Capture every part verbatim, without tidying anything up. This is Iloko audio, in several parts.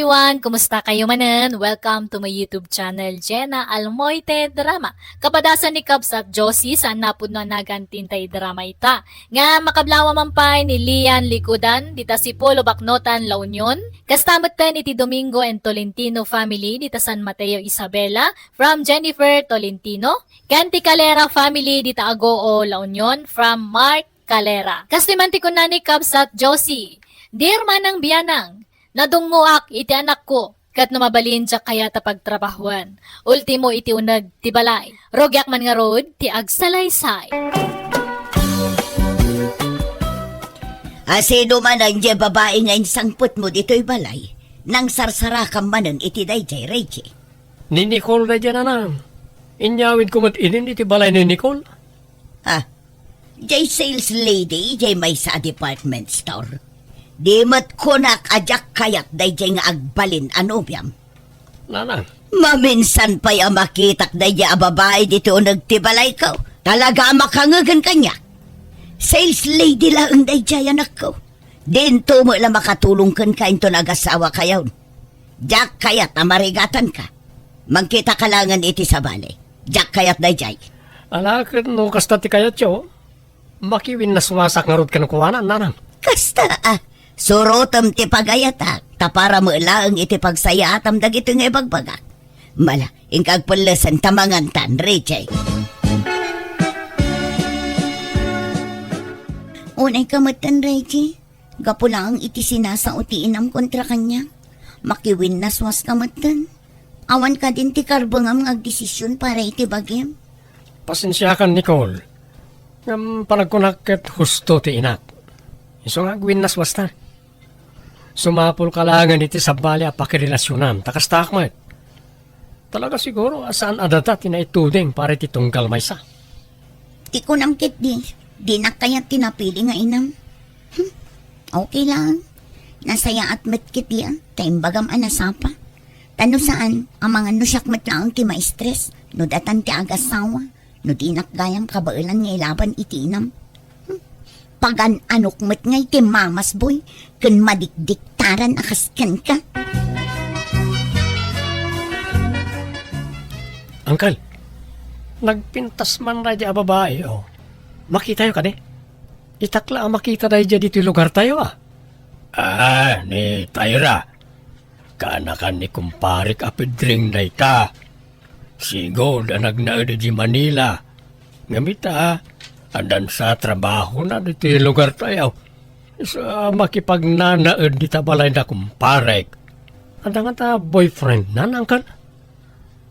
Everyone, kumusta kayo manen? Welcome to my YouTube channel, Jenna Almoite Drama. Kapadasan ni Kabsat Josie, saan napudno a nagan ti intay drama ita. Nga makablawa man pay ni Lian Likudan, dita Sipolo, Baknotan, La Union. Kasta metten iti Domingo and Tolentino family, dita San Mateo, Isabela, from Jennifer Tolentino. Ken ti Calera family, dita Agoo, La Union, from Mark Calera. Kasta man ti kunna ni Kabsat Josie, Dear Manang Bianang, nadungngoak iti anakko, ket no mabalin diak kayat a pagtrabahoan. Ultimo iti uneg ti balay. Rugiak man ngarud ti agsalaysay. Asino manen diay babai nga insangpetmo ditoy balay? Nangsarsarakam manen iti daydiay, Reggie. Ni Nicole daydiay, nanang. Inyawidko met inin iti balay ni Nicole. Ah, diay sales lady, diay maysa a department store. Di met kunak a diak kayat daydiay nga agbalin a nobiam. Nanang. Maminsan pay a makitak daydiay a babai ditoy uneg ti balayko. Talaga a makangegen kaniak. Sales lady laeng daydiay, anakko. Dinto met la makatulong kenka inton agasawakayon. Diak kayat a marigatanka. Mangkitaka laengen iti sabali. Diak kayat daydiay. Ala, ket no kasta ti kayatyo, makiwinnaswasak ngarud kenkuana, nanang. Kasta, ah, surotem ti pagayatak, ta para met laeng iti pagsayaatam dagitoy nga ibagbagak. Mala, inka agpellesen ta mangantan, Reggie. Unayka metten, Reggie. Gapu laeng iti sinasao ti inam kontra kaniak, makiwinnaswaska metten. Awan kadin ti karbengam nga agdesision para iti bagim. Pasensiakan, Nicole. Ngem panagkunak ket husto ti inak. Isu nga agwinnaswasta. Sumapulka laengen iti sabali a pakirelasionan, ta kastaak met. Talaga siguro a saan a data ti naituding para iti tunggal maysa. Ti kunam ketdi, dinak kayat ti napili nga inam. Hmm, okay lang. Nasayaat met ketdi a, ta imbagam a nasapa. Ta no saan, amangan no siak met laeng ti maistres, no datan ti agasawa, no dinak gayam kabaelan nga ilaban iti inam. Hmm, pagan-anok met ngay ti mamasboy ken madikdiktaran a kas kenka. Uncle, nagpintas man daydi a babai, oh. Makitayo kadi? Itak la a makita daydi ditoy lugartayo, ah. Ah, ni Tyra. Kaanakan ni kumparek a Pedring dayta. Sigud a nagnaed idiay Manila. Ngem ita, addan sa trabahona ditoy lugartayo. Sa makipagnanaed dita balay da kumparek. Adda ngata boyfriendna, uncle?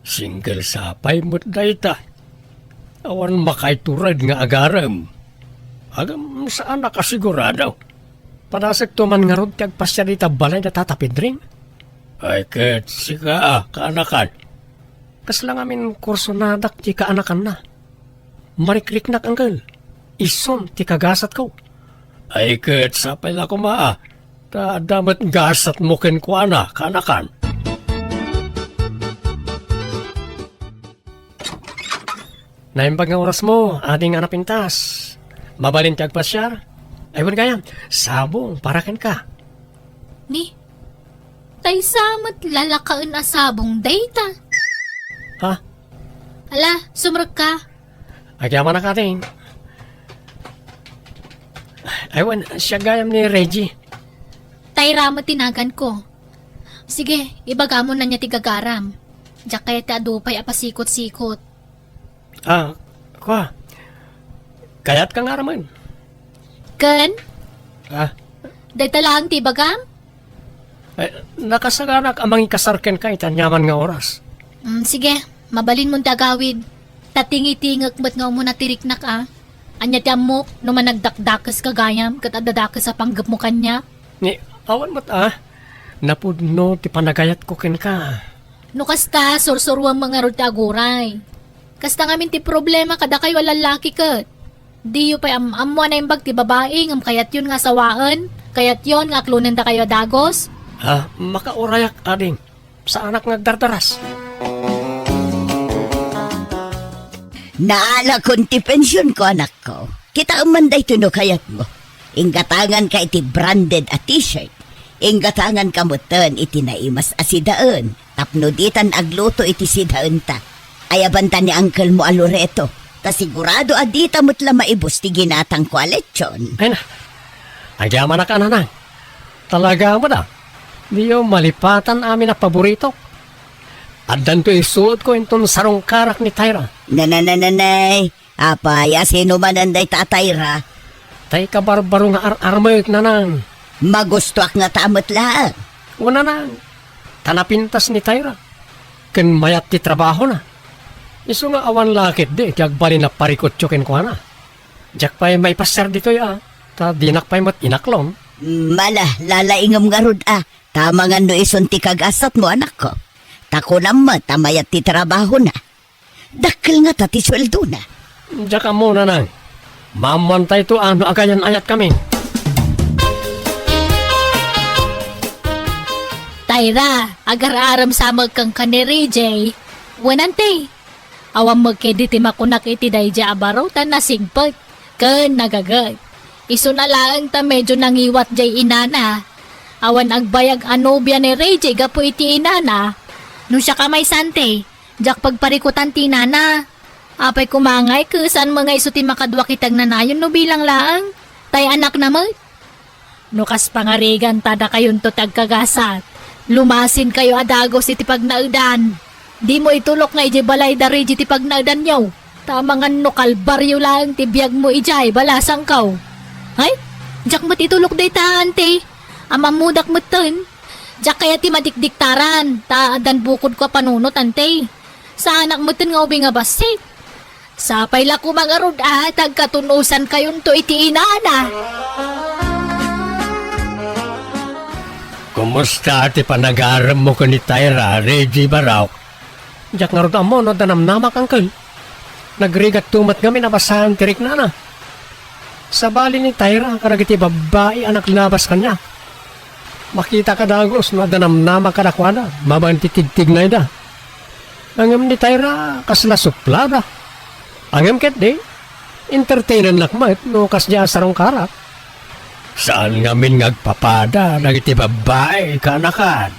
Single sa pay met dayta. Awan makaitured nga agarem. Ngem saan a kasigurado. Padasekto man ngarud ti agpasiar dita balay da Tata Pedring. Ay, ket sika, ah, kaanakan. Kasla ngamin kursonadak ti kaanakanna. Marikriknak, uncle. Isun ti kagasatko. Ay, ket sapay la koma, ah. Ta adda met gasatmo kenkuana, kaanakan. Naimbag nga orasmo, ading a napintas. Mabalin ti agpasiar? Ay, wen gayam, sabong para kenka. Ni, tay sa met lalakaen a sabong dayta. Ha? Ala, sumrekka. Agyamanak, ading. Ay, wen, siak gayam ni Reggie. Tay ra met ti naganko. Sige, ibagam no ania ti gagaram. Diak kayat ti adu pay a pasikot-sikot. Ah, kua. Kayatka nga aramen? Ken? Ah. Dayta laeng ti ibagam? Eh, nakasaganak a mangikasar kenka iti aniaman nga oras. Mm, sige, mabalinmon ti agawid. Ta tingitingek met nga umuna ti riknak a. Ania ti ammok no managdakdakes ka gayam ket adda dakes a panggepmo kaniak? Ni, awan met a. Napudno ti panagayatko kenka. No kasta, sursuruam ngarud ti aguray. Kasta ngamin ti problema kadakayo a lallaki ket. Diyo pay am-ammo a naimbag ti babai ngem kayatyon nga asawaen, kayatyon nga aklonendakayo a dagus? Ah, makaurayak, ading. Saanak nga agdardaras. Naalakon ti pensionko, anakko. Kitaem man daytoy no kayatmo. Inggatanganka iti branded a t-shirt. Inggatanganka metten iti naimas a sidaen tapno ditan agluto iti sidaenta. Ayabanta ni angkelmo a Loreto, ta sigurado a dita met la maibus ti ginatangko a lechon. Ay na, agyamanak a, Nanang. Talaga met a, diyo malipatan amin a paboritok. Addanto isuotko inton sarungkarak ni Tyra. Nananananay, apay a sino manen dayta a Tyra? Tay kabarbaro nga ar-armek, Nanang. Magustoak ngata met laeng. O, Nanang, ta napintas ni Tyra. Ken mayat ti trabahona. Isu nga awan la ketdi ti agbalin a parikutyo kenkuana. Diak pay maipasiar ditoy a, ta dinak pay met inaklon. Mala, lalaingem ngarud a, ta amangan no isun ti kagasatmo, anakko. Ta kunam met a mayat ti trabahona. Dakkel ngata ti sueldona. Diak ammo, Nanang. Maammoantayto a no agayan-ayatkami. Tyra, agar-arem sa met kenka ni Reggie. Wen, Auntie. Awan met ketdi ti makunak iti daydiay a baro ta nasingpet ken nagaget. Isuna laeng ta medio nangiwat diay inana. Awan agbayag a nobia ni Reggie gapu iti inana. No siak a maysa, Auntie, diak pagparikutan ti inana. Apay koma ngay, ket saan met nga isu ti makaduak iti agnanayon no bilang laeng? Tay anakna met. No kas pangarigan ta dakayonto ti agkagasat, lumasinkayo a dagus iti pagnaedan. Dimo itulok nga idiay balay da Reggie ti pagnaedanyo. Ta amangan no kalbario laeng ti biagmo idiay balasangko. Ay, diak met itulok dayta, Auntie. Ammodak metten. Diak kayat ti madikdiktaran, ta addan bukodko a panunot, Auntie. Saanak metten nga ubing a bassit. Sapay la koma ngarud a ta agkatun-osankayonto iti inana. Kumusta ti panagaremmo ken ni Tyra, Reggie Barok? Diak ngarud ammo no adda namnamak, Uncle. Nagrigatto met ngamin a basaan ti riknana. Sabali ni Tyra kadagiti babbai a naglabas kaniak. Makitaka dagus no adda namnamak kadakuada babaen ti tigtignayda. Ngem ni Tyra, kasla suplada. Ngem ketdi, entertainennak met no kasdiay a sarungkarak. Saan ngamin nga agpapada dagiti babbai, kaanakan.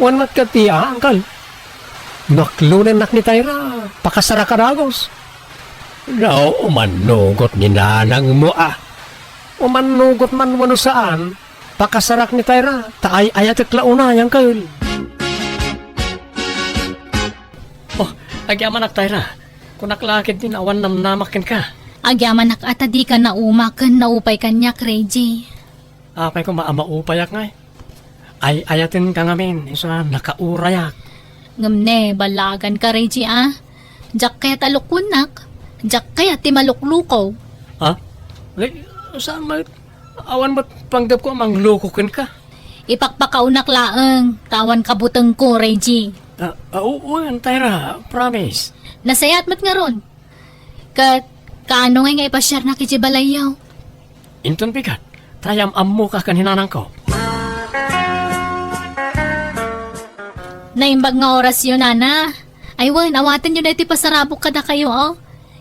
Wen met ketdi a, Uncle. No aklonennak ni Tyra, pakasaraka dagus. No, umannugot ni nanangmo a. Umannugot man wenno saan, pakasarak ni Tyra, ta ay-ayatek la unay, Uncle. Oh, agyamanak, Tyra. Kunak la ketdin awan namnamak kenka. Agyamanak a ta dika nauma ken naupay kaniak, Reggie. Apay koma a maupayak ngay? Ay-ayatenka ngamin, isu a nakaurayak. Ngem ne, ballaaganka, Reggie, a. Diak kayat a lukuennak. Diak kayat ti malukluko. Ha? Ay, saan met? Awan met panggepko a mangluko kenka. Ipakpakaonak laeng, ta awan kabutengko, Reggie. Ah, ah, oo, Tyra, promise. Nasayaat met ngarud. Ket, kaano ngay nga ipasiarnak idiay balayyo? Inton bigat, ta am-ammoka ken ni nanangko. Naimbag nga orasyo, Nana. Ay wen, awatenyo daytoy pasarabok kadakayo, o.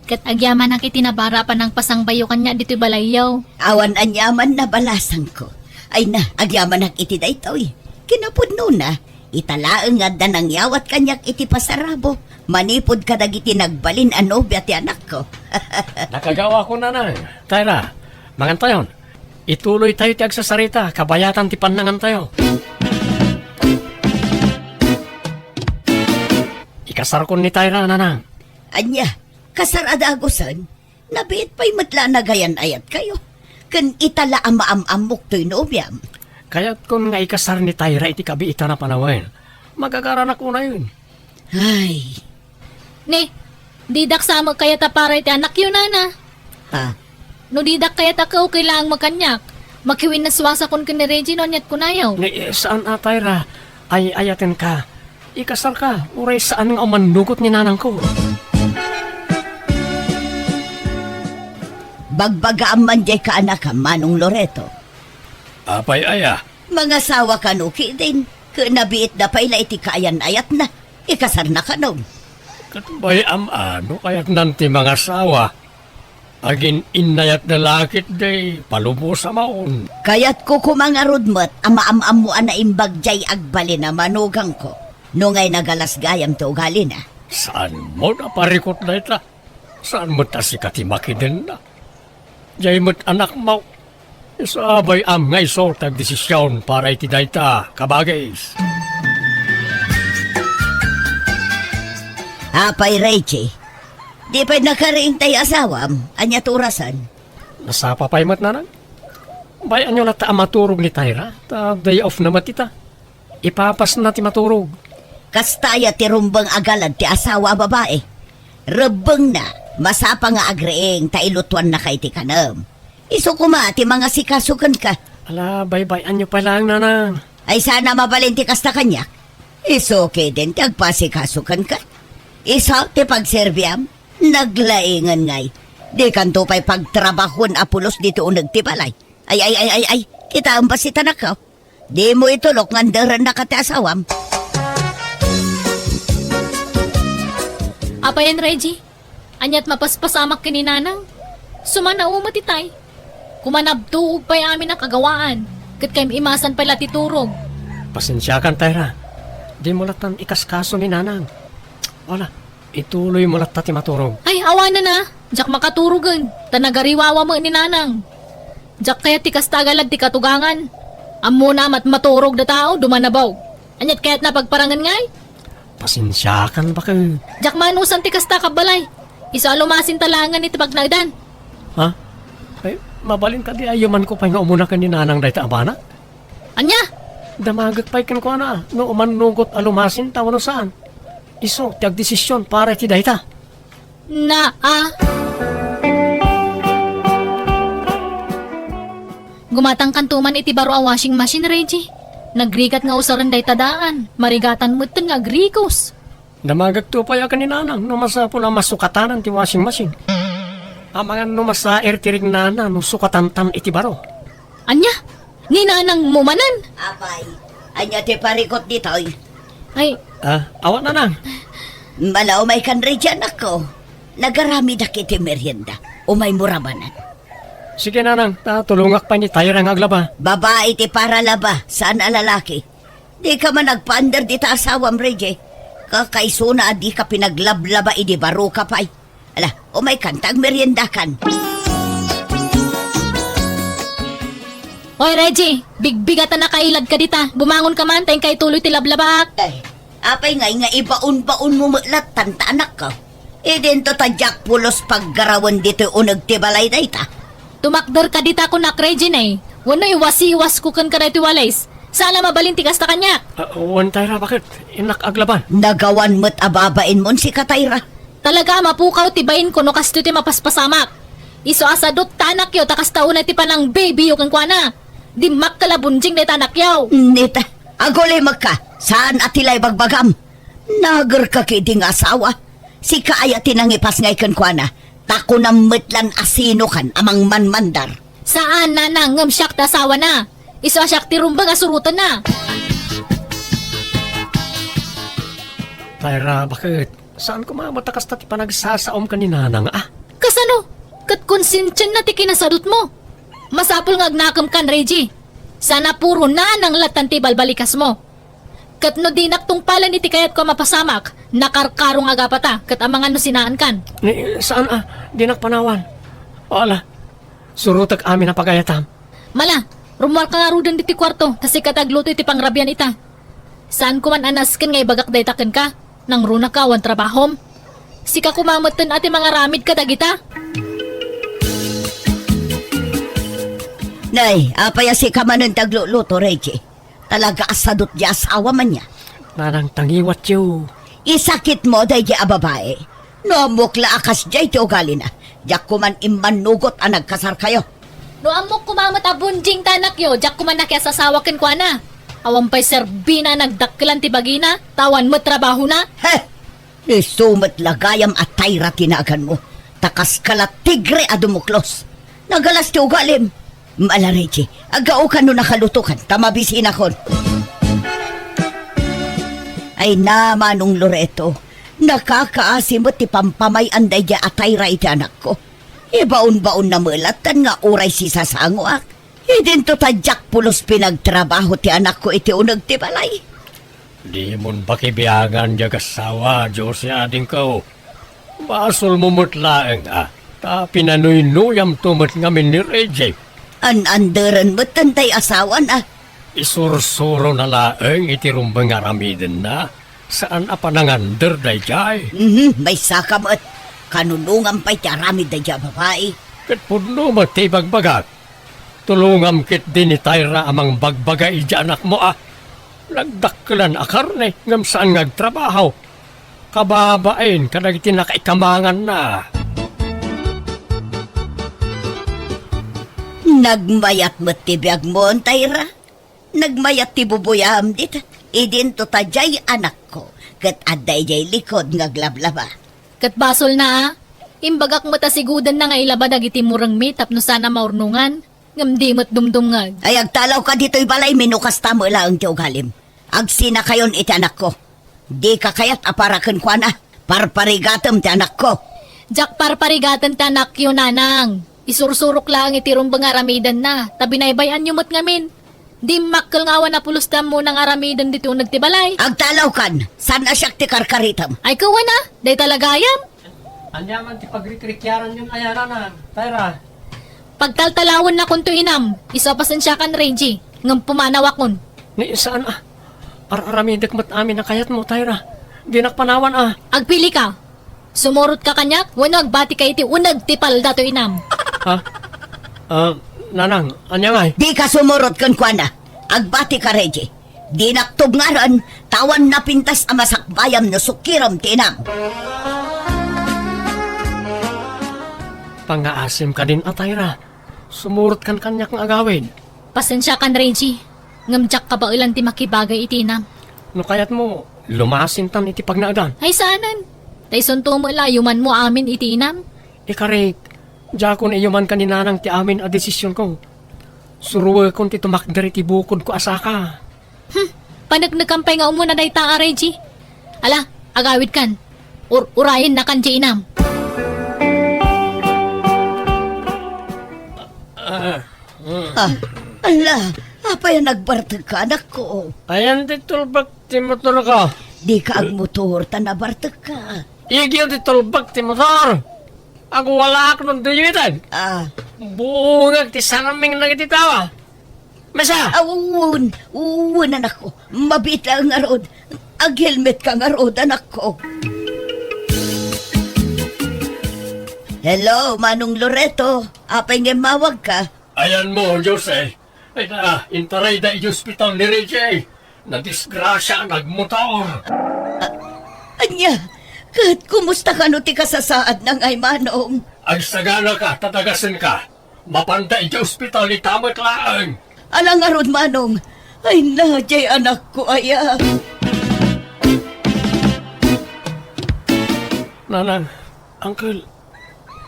Ket agyamanak iti nabara a panangpasangbayyo kaniak ditoy balayyo. Awan aniaman a balasangko. Ay na, agyamanak iti daytoy. Kinapudnona, ita laeng nga adda nangyawat kaniak iti pasarabok manipud kadagiti nagbalin a nobia ti anakko. Nakagawakon, Nanang. Tyra, mangantayon. Ituloytayo ti agsasarita kabayatan ti pannangantayo. Ikasarkon ni Tyra, Nanang. Ania, kasar a dagusen? Nabiit pay met la a nagayan-ayatkayo. Ken ita la a maam-ammok toy nobiam. Kayatkon nga ikasar ni Tyra iti kabiitan a panawen. Magagaranak unayen. Ay. Ni, didak sa met kayat a para iti anakyo, Nana. Ah. No didak kayat a kaukay laeng met kaniak, makiwinnasuasakon ken ni Reggie no aniat kunayo. Ni, saan a, Tyra. Ay-ayatenka. Ikasarka, uray saan nga umannugot ni nanangko. Bagbagaam man diay kaanakam, Manong Loreto. Apay aya? Mangasawa kano ketdin, ket nabiitda pay la iti kaayan-ayatna. Ikasarna kano. Ket bay-am a no kayatnan ti mangasawa. Agin-innayat da lakit day, palubosa maon. Kayatko koma ngarud met a maam-ammo a naimbag jay agbalin a manugangko. No ngay nagalas gayam ti ugalina. Saan mo naparikot dayta? Saan met a sika ti makidenna? Jay met anakmo. Isu a bay-am nga isu ti agdesisyon para iti dayta, kabagis. Apay, Reggie, di pay nakariing tay asawam? Ania ti orasen? Nasapa pay met, nanang. Bay-anyo latta a maturog ni Tyra, ta day off na met ita. Ipapasna ti maturog. Kasta aya ti rumbeng a galad ti asawa a babai. Rebbengna, masapa nga agriing ta ilutuannaka iti kanem. Isu koma ti mangasikaso kenka. Ala, baybay-anyo pay laeng, nanang. Ay, saan a mabalin ti kasta kaniak? Isu ketdin ti agpaasikaso kenka. Isu ti pagserbiam. Naglaingen ngay. Dikanto pay pagtrabahoen a pulos ditoy uneg ti balay. Ay, ay, ay, ay, ay. Kitaem basta ti anakko. Dimo itulok nga anderennaka ti asawam. Apayen, Reggie? Aniat mapaspasamak ken ni Nanang? Sumanaw met itay. Kumanabtuog pay amin a kagawaan, ket kaim-imasan pay la ti turog. Pasensiakan, Tyra. Dimo lattan ikaskaso ni Nanang. Wala, ituloymo latta ti maturog. Ay, awanen a. Diak makaturogen, ta nagariwawa met ni Nanang. Diak kayat ti kasta a galad ti katugangan. Ammona a mat-, maturog da tao, dumanabog. Aniat kayatna pagparangen ngay? Pasensiakan, baket. Diak manusan ti kasta, kabbalay. Isu a lumasinta laengen iti pagnaedan. Ha? Ay, mabalin kadi a yumanko pay nga umuna ken ni Nanang dayta a bana? Ania? Damagek pay kenkuana no umannugot a lumasinta wenno saan. Isu ti agdesisyon para iti dayta. Na, a. Gumatangkanto man iti baro a washing machine, Reggie. Nagrigat nga usaren dayta daan. Marigatan metten nga agrikos. Damagekto pay a ken ni Nanang no masapul a masukatanan ti washing machine. Amangan no masair ti rignana no sukatantan iti baro. Ania? Ni Nanangmo manen? Apay, ania ti parikot ditoy? Ay. Ah, awan, Nanang. Mala, umaykan, Reggie, anakko. Nagaramidak iti merienda. Umaymo ra manen. Sige, Nanang, ta tulongak pay ni Tyra nga aglaba. Babai ti paralaba, saan a lalaki. Dika man agpaandar dita asawam, Reggie. Kakaisuna a dika pinaglablaba idi baroka pay. Ala, umaykan ta agmeriendakan. Oy, Reggie, bigbigatan a kailadka dita. Bumangonka man, ta inka ituloy ti lablabaak. Ay, apay ngay nga ibaon-baonmo met lattan ta anakko? Idinto ta diak pulos paggarawen ditoy uneg ti balay dayta. Tumakderka dita kunak, Reggie, ne. Wenno iwasiwasko kenka daytoy walis. Saan a mabalin ti kasta kaniak. Ah, wen, Tyra, baket? Innak aglaban. Nagawan met a babainmon sika, Tyra. Talaga a mapukaw ti bainko no kastoy ti mapaspasamak. Isu a sadut ta anakyo ta kasta unay ti panangbabyyo kenkuana. Dimmakkel a bonjing dayta anakyo. Nita, agulimekka, saan a ti la ibagbagam. Nagerka ketdi nga asawa. Sika aya ti nangipas ngay kenkuana. Ta kunam met lan a sinokan a mangmanmandar. Saan, Nanang, ngem siak ti asawana. Isu a siak ti rumbeng a surotenna. Tyra, baket? Saan koma met a kasta ti panagsasaom ken ni Nanang, a? Kasano? Ket konsensianna ti kinasadutmo. Masapul nga agnakemkan, Reggie. Sana puro Nanang lattan ti balbalikasmo. Ket no dinak tungpalen iti kayatko a mapasamak, nakarkarong a gapata, ket amangan no sinaankan. Ni, saan a, dinak panawan. O ala, surotek amin a pagayatam. Mala, rummuarka ngaruden ditoy kuarto, ta sika ti agluto iti pangrabian ita. Saan koman a nasken nga ibagak dayta kenka, nangrunaka awan trabahom. Sika koma metten a ti mangaramid kadagita. Nay, apay a sika manen ti agluto, Reggie? Talaga a sadut ti asawam ania. Nanang, tangiwatyo. Isakitmo daydiay a babai. No ammok la a kasdiay ti ugalina, diak koman immannugot a nagkasarkayo. No ammok koma met a bonjing ti anakyo, diak koman nakiasasawa kenkuana. Awan pay serbina a nagdakkelan ti bagina, ta awan met trabahona. He! Isu met la gayam a Tyra ti naganmo, ta kaska la tigre a dumuklos. Nagalas ti ugalim. Mala, Reggie, aggaokan no nakalutokan ta mabisinakon. Ay na, Manong Loreto, nakakaasi met ti pampamay-an daydiay a Tyra iti anakko. Ibaon-baonna met latta nga uray sisasangoak. Idinto ta diak pulos pinagtrabaho ti anakko iti uneg ti balay. Dimon pakibiangan diay asawa, Jose, adingko. Basolmo met laeng a ta pinanuynuyamto met ngamin ni Reggie. An-anderen metten tay asawan a. Isursurona laeng iti rumbeng nga aramidenna. Saan a panangander daydiay. Mhm, maysaka met. Kanunongan pay ti aramid daydiay a babai. Ket pudno met ti ibagbagak. Tulongam ketdi ni Tyra a mangbagbaga idiay anakmo a nagdakkelan a karne ngem saan nga agtrabaho. Kababain kadagiti nakaikamanganna. Nagmayat met ti biagmo, Tyra. Nagmayat ti bubuyam dita. Idinto ta diay anakko, ket adda idiay likod nga aglablaba. Ket basolna a. Imbagak met a sigudenna nga ilaba dagiti murengmi tapno saan a maurnongan, ngem di met dumdumngeg. Ay, agtalawka ditoy balaymi no kasta met laeng ti ugalim. Agsinakayon iti anakko. Dika kayat a para kenkuana. Parparigatem ti anakko. Diak parparigaten ti anakyo, nanang. Isursurok laeng iti rumbeng nga aramidenna, ta binaybay-anyo met ngamin. Dimmakkel nga awan a pulos ti ammona nga aramiden ditoy uneg ti balay. Agtalawkan, saan a siak ti karkaritem. Ay, kawana, dayta la gayam. Ania man ti pagrikrikiaranyon aya, nanang, Tyra? Pagtaltalawennakonto, inam, isu a pasensiakan, Reggie, ngem pumanawakon. Ni saan a, ar-aramidek met amin a kayatmo, Tyra. Dinak panawan a. Agpilika. Sumurotka kaniak wenno agbatika iti uneg ti palda toy inam. Ha? Ah, nanang, ania ngay? Dika sumurot kenkuana. Agbatika, Reggie. Dinak tubngaran, ta awan napintas a masakbayam no sukirem ti inam. Pangngaasim kadin a, Tyra. Sumurotkan kaniak nga agawid. Pasensiakan, Reggie, ngem diak kabaelan ti makibagay iti inam. No kayatmo, lumasintan iti pagnaedan. Ay, saanen. Ta isunto met la, yumanmo amin iti inam. Ikarik, diakon iyumanka ni nanang ti amin a desisionko. Suroekon ti tumakder iti bukodko a saka. Hmm, paneknekan pay nga umuna dayta a, Reggie. Ala, agawidkan. Ur-, urayennakan diay inam. Ah, ala, apay a nagbartegka, anakko? Ayan ti tulbek ti motorko. Dika agmotor ta nabartegka. Igiw ti tulbek ti motor. Agwalaak no duyuiten. Ah. Buongek ti sarming dagiti tao. Masa! Ah, wen, wen, anakko. Mabiit laeng ngarud. Aghelmetka ngarud, anakko. Hello, Manong Loreto. Apay nga immawagka? Ayanmo, Jose. Ay na, intarayda iti ospital ni Richie. Nadisgrasia a nagmotor. A-, ania? Ket kumusta kano ti kasasaadna ngay, Manong? Agsaganaka, ta dagasenka. Mapanda iti ospital ita met laeng. Ala ngarud, Manong. Ay na, diay anakko aya. Nanang, Uncle,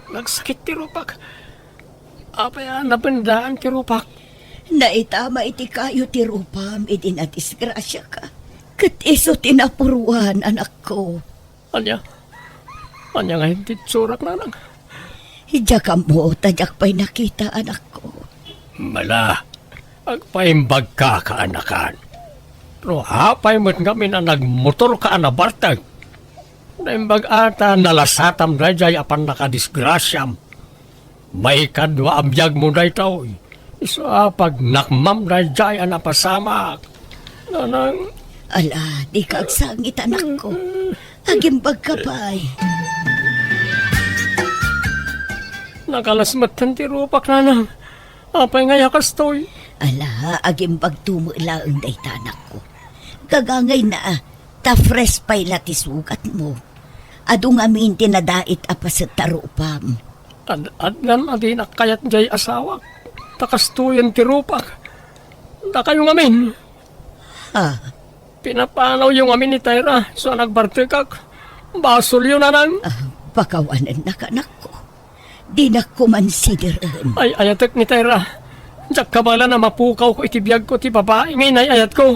nagsakit ti rupak. Apay a napendaan ti rupak? Naitama iti kayo ti rupam idi nadisgrasiaka. Ket isu ti napuruan, anakko. Ania? Ania nga iti itsurak, nanang? Diak ammo ta diak pay nakita, anakko. Mala, agpaimbagka, kaanakan. No apay met ngamin a nagmotorka a nabartek? Naimbag a ta nalasatam daydiay a pannakadisgrasiam. Maikadua a biagmo daytoy. Isu a pagnakmam daydiay a napasamak. Nanang. Ala, dika agsangit, anakko. Agimbagka pay. Nakalas metten ti rupak, nanang. Apay ngay a kastoy? Ala, agimbagto met laeng dayta, anakko. Gagangayna, ta fresh pay la ti sugatmo. Adu ngamin ti nadait a paset ta rupam. Ad-, addan a dinak kayat diay asawak, ta kastoyen ti rupak. Dakayo ngamin. Ha? Pinapanawyo ngamin ni Tyra, isu a nagbartekak. Basolyo, nanang. Ah, pakawanennak, anakko. Dinak koma sideren. Ay, ayatek ni Tyra. Diak kabaelan a mapukawko iti biagko ti babai nga inay-ayatko.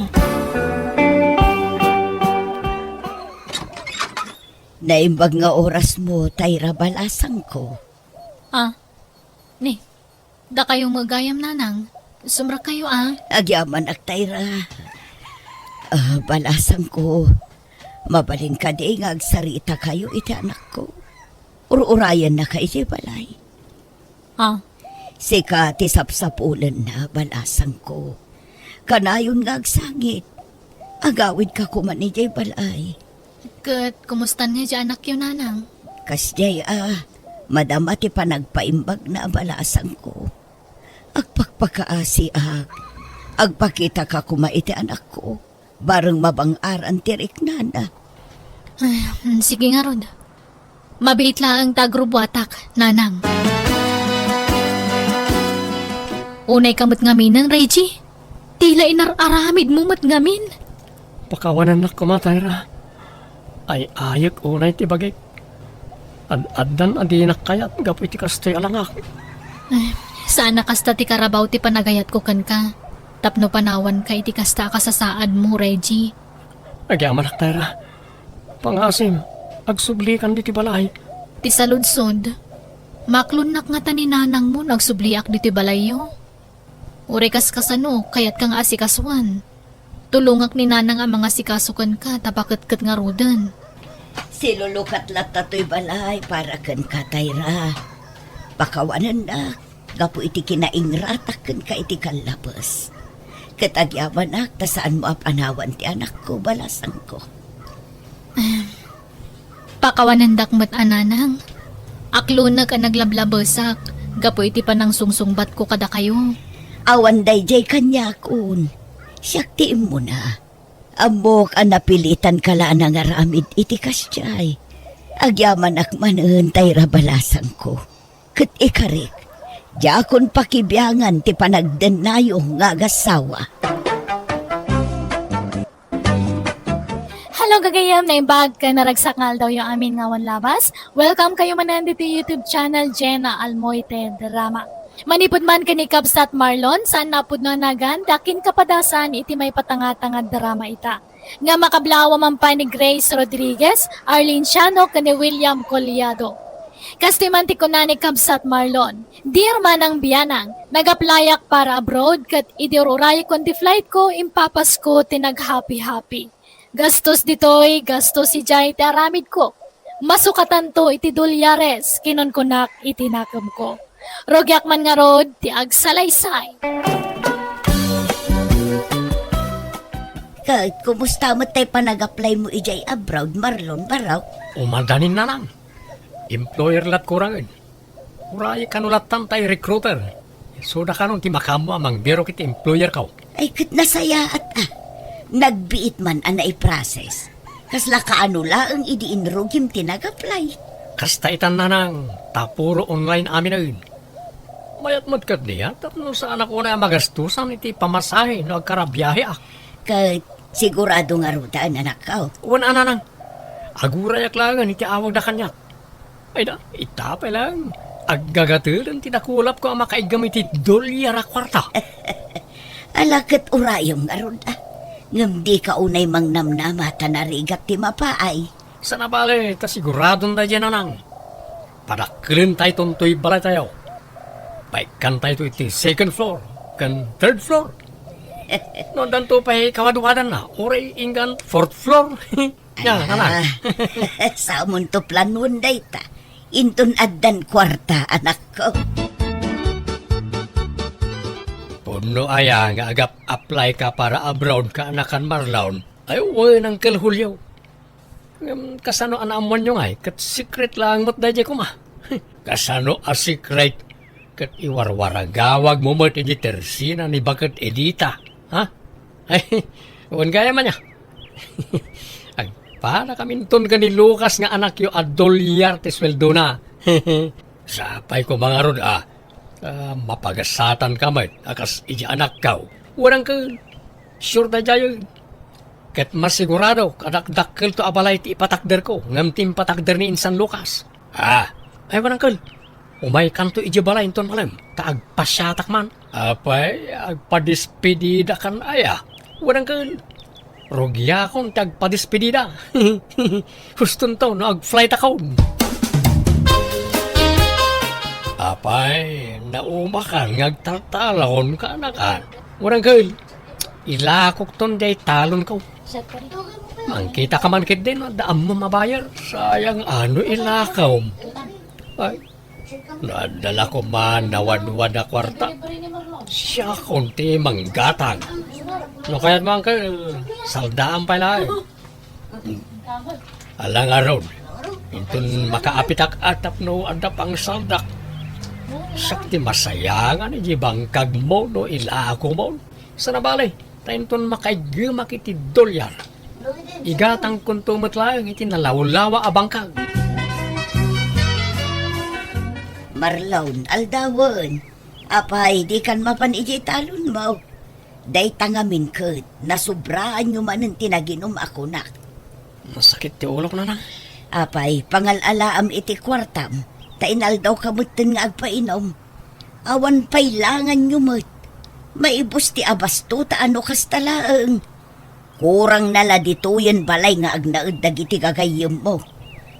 Naimbag nga orasmo, Tyra, balasangko. Ah, ni, dakayo met gayam, nanang. Sumrekkayo, a. Agyamanak, Tayra. Ah, balasangko, mabalin kadi nga agsaritakayo iti anakko? Ur-urayennaka iti balay. Ah. Sika ti sapsapulenna, balasangko. Kanayon nga agsangit. Agawidka koma idiay balay. Ket kumustan nga idiay anakyo, nanang? Kasdiay a, madama ti panagpaimbagna a balasangko. Agpakpakaasiak. Agpakitaka koma iti anakko. Bareng mabang-aran ti riknana. Ay, mm, sige ngarud. Mabiit laeng ta agrubuatak, nanang. Unayka met ngamin, Reggie. Tila inar-aramidmo met ngamin. Pakawanennak koma, Tayra. Ay-ayek unay ti bagik. Ad-addan a dinak kayat gapu iti kastoy a langak. Ay, saan a kasta ti karabaw ti panagayatko kenka, tapno panawanka iti kasta a kasasaadmo, Reggie. Agyamanak, Tayra. Pangasim, agsublikan ditoy balay. Ti saludsod, maklonnak ngata ni nanangmo no agsubliak ditoy balayyo? Uray kas kasano, kayatka nga asikasuan. Tulongak ni nanang a mangasikaso kenka ta paketket ngaruden. Silulukat latta toy balay para kenka, Tayra. Pakawanennak gapu iti kinaingratak kenka iti kallabes. Ket agyamanak ta saanmo a panawan ti anakko, balasangko. Pakawanendak met a, nanang. Aklonek a naglablabesak gapu iti panangsungsungbatko kadakayo. Awan daydiay kaniakon. Siak ti immuna. Ammok a napilitanka la a nangaramid iti kasdiay. Agyamanak manen, Tayra, balasangko. Ket ikarik, diakon pakibiangan ti panagdennayo nga agassawa. Hello, gagayem, naimbag ken naragsak nga aldawyo amin nga awan labas. Welcome kayo manen ditoy YouTube channel, Jenna Almoite Drama. Manipud man ken ni Kabsat Marlon, saan a pudno a nagan, dakin kapadasan iti maipatangatang a drama ita. Nga makablaawa man pay ni Grace Rodriguez, Arlene Siano, ken ni William Collado. Kastoy man ti kuna ni Kabsat Marlon, "Dear Manang Bianang, nag-applyak para abroad ket idi ur-urayekon ti flightko, impapasko ti naghapi-hapi. Gastos ditoy, gastos idiay ti aramidko. Masukatanto iti dolyares," kinunkunak iti nakemko. Rugiak man ngarud ti agsalaysay. Ket kumusta met tay panag-apply mo idiay abroad, Marlon, barok? Umadanin, nanang. Employer latko, ranged. Uray kano lattan tay recruiter. Isuda kanon ti makaammo a mangbirok iti employer ko. Ay, ket nasayaat a. Nagbiit man a naiprocess. Kasla kaano laeng idi inrugim ti nag-apply? Kasta itan, nanang, ta puro online aminen. Mayat met ketdi a, tapno saanak unay a magastusan iti pamasahe no agkarabiaheak. Ket sigurado ngaruden, anakko? Wen a, nanang. Agurayak laengen iti awagda kaniak. Ay da, ita pay laeng. Aggagateden ti dakulapko a makaiggam iti dolyar a kuarta. Ala ket urayem ngarud a. Ngem dika unay mangnamnama ta narigat ti mapaay. Saan a bale, ta siguradon daydiay, nanang. Padakkelentayton toy balaytayo. Paikkantayto iti second floor ken third floor. No addanto pay kawadwadanna, uray inggan fourth floor. Nya, nanang. Samonto planuon dayta. Inton addan kuarta, anakko. Pudno aya nga agap-apply ka para abroad, kaanakan Marlon? Ay, wen, Uncle Julio. Ngem kasano a naammoanyo ngay ket secret laeng met daydiay koma? Kasano a secret? Ket iwarwaragawagmo met iti tersina ni Baket Edita, ha? Ay, wen gayam aya. Agpadakaminton ken ni Lucas nga anakyo a dolyar ti sueldona. Sapay koma ngarud a, ah, mapagasatanka met a kas idiay anakko. Wen, Uncle, sure daydiay. Ket masigurado, kadakdakkelto a balay ti ipatakderko, ngem ti impatakder ni insan Lucas. Ah, ay, wen, Uncle, umaykanto idiay balay inton malem, ta agpasiatak man. Apay, agpadispedidakan aya? Wen, Uncle, rugiakon ti agpadispedida. Hustonto no agflightakon. Apay, naumakan nga agtaltalon, kaanakan. Ngem kel, ilakokton diay talonko. Mangkitaka man ketdi no adda ammom a buyer. Sayang no ilakawm. Ay, no adda la koma nawadwad a kuarta, siakon ti manggatang. No kayatmo, kel, saldaam pay laeng. Ala ngarud, inton makaapitak a tapno adda pangsaldak, siak ti masayangan iti bangkagmo no ilakomon. Sana bale, ta inton makaiggemak iti dolyar, igatangkonto met laeng iti nalawlawa a bangkag. Marlon, aldawen. Apay, dikan mapan idiay talonmo? Dayta ngamin ket, nasobraanyo manen ti naginum a kunak. Nasakit ti ulok, nanang. Apay, pangal-alaam iti kuartam, ta inaldawka metten nga agpainum. Awan pay langanyo met. Maibus ti abasto ta no kasta laeng. Kurangna la ditoyen balay nga agnaed dagiti gagayyemmo.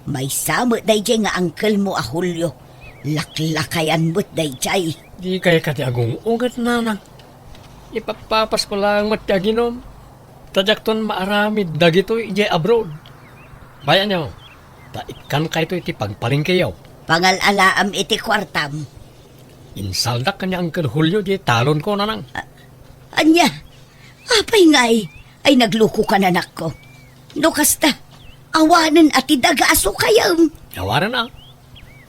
Maysa met daydiay nga angkelmo a Julio. Laklakayan met daydiay. Dikay kadi agung-unget, nanang. Ipappapasko laeng met ti aginum. Ta diakton maaramid dagitoy idiay abroad. Bayanyo, ta ikkankayto iti pagpalengkeyo. Pangal-alaam iti kuartam. Insaldak ken ni Angkel Julio diay talonko, nanang. A-, ania? Apay ngay? Ay, naglukokan, anakko. No kasta, awanen a ti daga a sukayem. Awanen a.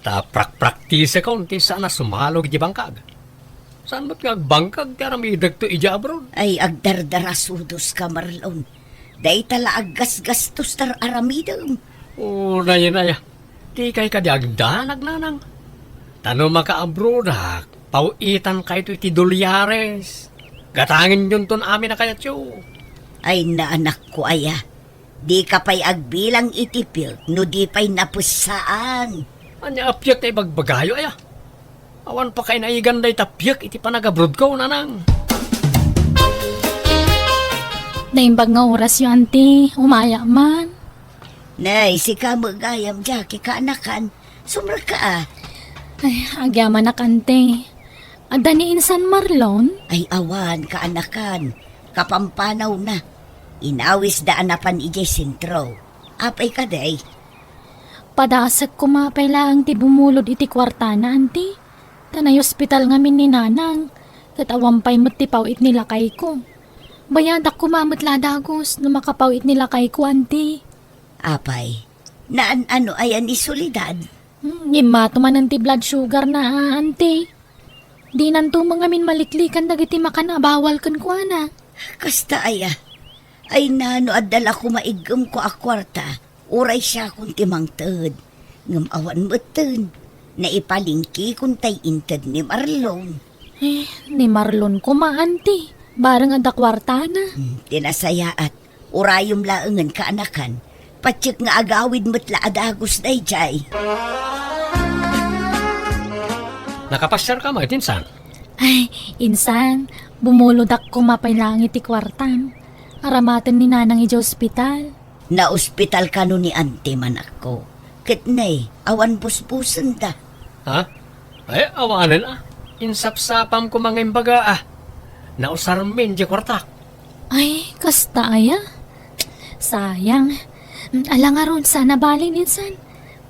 Ta prakpraktisekon ti saan a sumalog iti bangkag. Saan met nga agbangkag ti aramidekto idiay abroad? Ay, agdardarasudoska, Marlon. Dayta la aggasgastos ti ar-aramidem. O, nayen aya. Dikay kadi agdanag, nanang. Ta no makaabroadak, paw-itankayto iti dolyares. Gatangenyonton amin a kayatyo. Ay, naanakko aya. Dika pay agbilang iti piek no di pay napessaan. Ania a piek ti ibagbagayo aya? Awan pakainaigan dayta piek iti panagabrodko, nanang. Naimbag nga orasyo, anti. Umayak man. Nay, sika met gayam, Jackie, kaanakan. Sumrekka a. Ay, agyamanak, anti. Adda ni insan Marlon? Ay, awan, kaanakan. Kapampanawna. Inawisda a napan idiay sentro. Apay kadi? Padasek koma pay laeng ti bumulod iti kuartana, anti. Ta naiospital ngamin ni nanang. Ket awan pay met ti paw-it ni lakayko. Bayadak koma met la dagus no makapaw-it ni lakayko, anti. Apay, naan-ano aya ni Soledad? Hmm, ngimmato manen ti blood sugarna, anti. Dinanto met ngamin maliklikan dagiti makan a bawal kenkuana. Kasta aya? Ay, nano adda la koma iggemko a kuarta, uray siakon ti mangted. Ngem awan metten, naipalingkikon tay inted ni Marlon. Eh, ni Marlon koma, anti. Bareng adda kuartana. Hmm, ti nasayaat. Urayem laengen kaanakan. Patiek nga agawid met la a dagus daydiay. Nakapasiarka met, insan? Ay, insan, bumulodak koma pay laeng iti kuartam. Aramaten ni nanang idiay ospital. Naospital kano ni anti, manakko. Ket ne, awan busbusenda. Ha? Ay, awanen a. Insapsapam koma nga imbaga a. Nausarmin diay kuartak. Ay, kasta aya? Sayang. Ala ngarud, saan a bale, insan.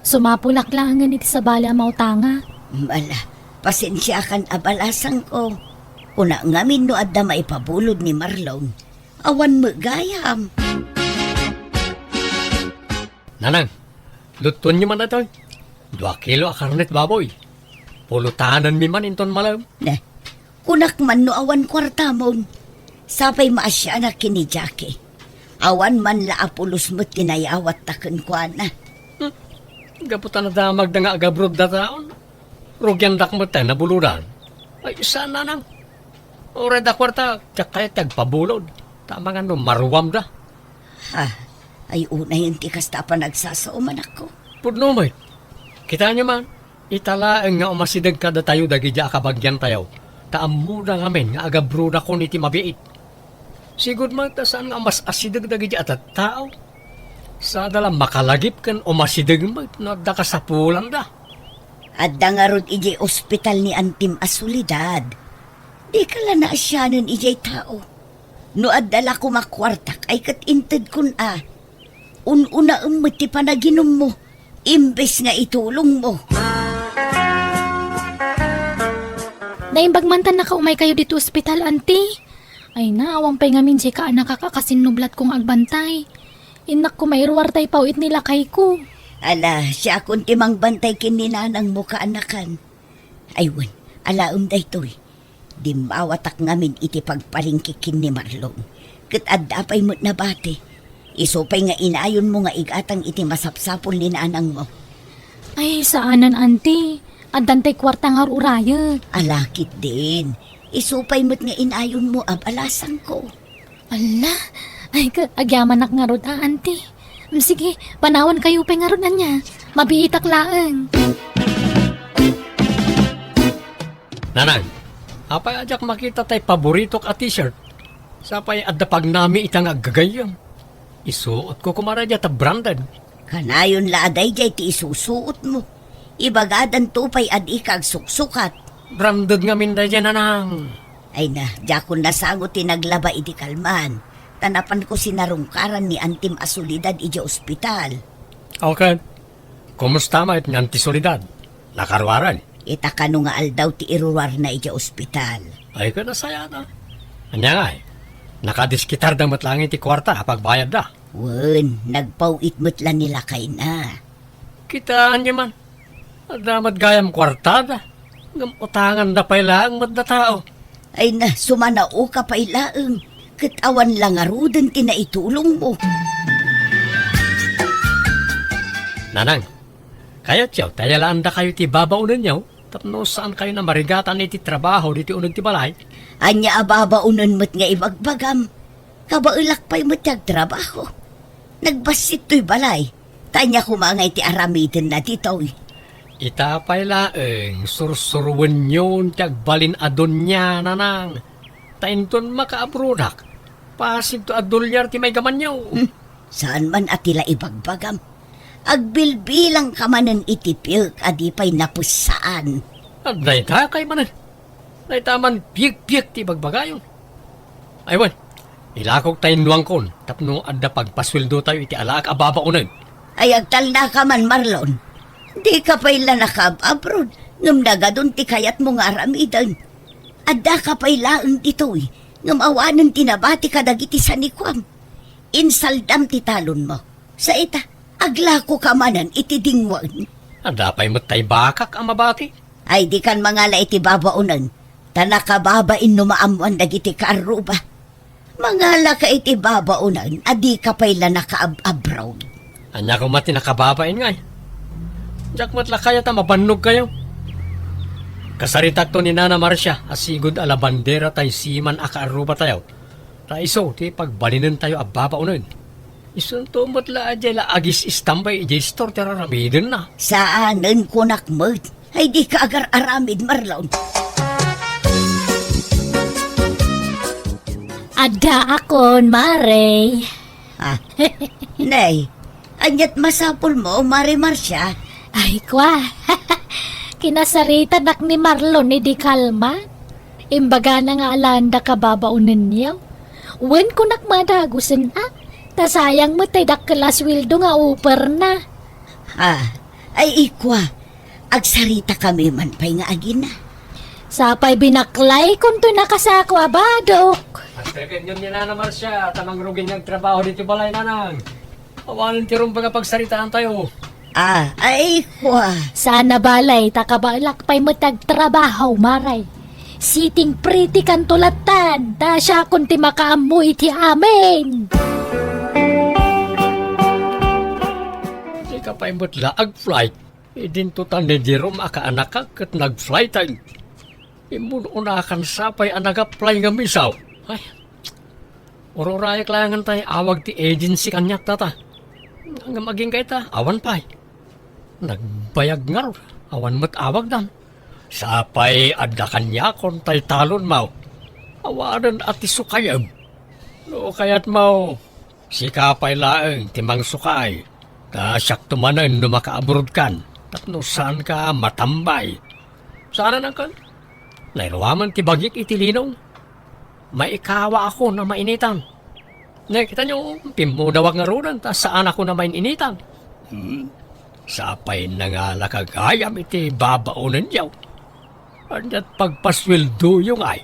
Sumapulak laengen iti sabali a mautanga. Ala, pasensiakan a balasangko. Kuna ngamin no adda maipabulod ni Marlon. Awan met gayam. Nanang, luttuenyo man daytoy. Dua kilo a karnet baboy. Pulotanenmi man inton malem. Ne, kunak man no awan kuartamon. Sapay maasianak ken ni Jackie. Awan man la a pulos met ti nayawatta kenkuana. Hmm. Gapu ta nadamagda nga agabrodda taon. Rugiandak met ta nabulodan. Ay, saan, nanang? Uray adda kuarta, diak kayat ti agpabulod. Ta amangan no maruamda. Ha, ay unayen ti kasta a panagsasao, manakko. Pudno met. Kitaenyo man, ita laeng nga umasideg kadatayo dagiti a kabagiantayo, ta ammoda ngamin nga agabrodakon iti mabiit. Sigud met ta saan nga umas-asideg dagiti a tattao. Sada la makalagip ken umasideg met no adda kasapulanda. Adda ngarud idiay ospital ni antim a Soledad. Dika la naasianen idiay tao. No adda la koma kuartak ay ket intedkon a. Un-unaem met ti panaginummo, imbes nga itulongmo. Naimbag man ta nakaumaykayo ditoy ospital, anti. Ay na, awan pay ngamin diay kaanakak a kasinnublatko nga agbantay. Innak koma iruar tay paw-it ni lakayko. Ala, siakon ti mangbantay ken ni nanangmo kaanakan. Ay wen, alaem daytoy. Dimmawatak ngamin iti pagpalengke ken ni Marlon. Ket adda pay met nabati. Isu pay nga inayonmo nga igatang iti masapsapul ni nanangmo. Ay, saanen, anti. Addan tay kuarta nga ur-urayek. Ala ketdin. Isu pay met nga inayonmo a balasangko. Ala, ay, ka-, agyamanak ngarud a, anti. Mm, sige, panawankayo pay ngarud ania. Mabiitak laeng. Nanang, apay a diak makita tay paboritok a t-shirt? Sapay adda pagnami ita nga aggagayyem. Isuotko koma daydiay ta branded. Kanayon la a daydiay ti isusuotmo. Ibagadanto pay a dika agsuksukat. Branded ngamin daydiay, nanang. Ay na, diakon nasango ti naglaba idi kalman. Ta napanko sinarungkaran ni antim a Soledad idiay ospital. Okay. Kumusta met ni Anti Soledad? Nakaruaren? Ita kano nga aldaw ti iruarna idiay ospital. Ay, ket nasayaat. Ania ngay? Nakadiskitarda met laeng iti kuarta a pagbayadda? Wen, nagpaw-it met la ni lakayna. Kitaenyo man. Adda met gayam kuartada. Ngem utanganda pay laeng met da tao. Ay na, sumanaoka pay laeng, ket awan la ngaruden ti naitulongmo. Nanang, kayatyo ta iyalaandakayo ti babaonenyo tapno saankayon a marigatan iti trabaho ditoy uneg ti balay? Ania a babaonen met nga ibagbagam? Kabaelak pay met ti agtrabaho. Nagbassit toy balay. Ta ania koma ngay ti aramidenna ditoy? Ita pay laeng, sursuroenyon ti agbalin a donia, nanang. Ta inton makaabrodak, pasinto a dolyar ti maigamanyo. Hmm, saan man a ti la ibagbagam. Agbilbilangka manen iti piek a di pay napessaan. Adda ita kay manen. Dayta man piekpiek ti ibagbagayon. Ay wen, ilakok ta innuangkon tapno adda pagpasueldotayo iti alaak a babaonen. Ay agtalnaka man, Marlon. Dika pay la nakaab-abrod, ngem nagadun ti kayatmo nga aramiden. Addaka pay laeng ditoy, ngem awanen ti nabati kadagiti sanikuam. Insaldam ti talonmo. Sa ita, aglakoka manen iti dingwen. Adda pay met tay bakak a mabati. Ay, dikan mangala iti babaonen, ta nakababain no maammoan dagiti kaarruba. Mangalaka iti babaonen a dika pay la nakaab-abrod. Ania koma ti nakababain ngay? Diak met la kayat a mabannogkayo. Kasaritakto ni Nana Marcia a sigud a labandera tay siman a kaarrubatayo. Ta isu ti pagbalinentayo a babaonen. Isunto met la a diay la agis-istambay idiay istor ti raramidenna. Saanen, kunak met. Ay, dika agar-aramid, Marlon. Addaakon, Mare. Ah, nay, aniat masapulmo, Mare Marcia? Ay, kwa. Kinasaritanak ni Marlon idi kalman. Imbagana nga alaanda kababaonenyo. Wen, kunak madagusen a, ta sayang met tay dakkel a sueldo nga uperna. Ah, ay ikwa, agsaritakami man pay nga agina. Sapay binaklaykon toy nakasako a badok. Astekenyon ni Nana Marcia, ta mangrugi nga agtrabaho ditoy balay, nanang. Awanen ti rumbeng a pagsaritaantayo. Ah, ay, kwa. Sana balay, ta kabaelak pay met agtrabaho, Mare. Sitting pretty kanto lattan, ta siakon ti makaammo iti amin. Dika pay met la ag-flight. Idinto ta ni Jerome a kaanakak ket nag-flight ay. Immun-unakan sapay a nag-apply nga misaw. Ay, ururayek laengen tay awag ti agency kaniak tata. Ngem agingga ita, awan pay. Nagbayag ngarud, awan met awagdan. Sapay adda kaniakon tay talonmo. Awanen a ti sukayem. No kayatmo, sika pay laeng ti mangsukay. Ta siakto manen no makaabrodkan. No saanka matambay. Saanen, Uncle. Nairuamen ti bagik iti linong. Maikawakon a mainitan. Nakitayo, pimmudawak ngaruden ta saanakon a main-initan. Hmm. Sapay nangalaka gayam iti babaonenyo. Ania't pagpasueldoyo ngay?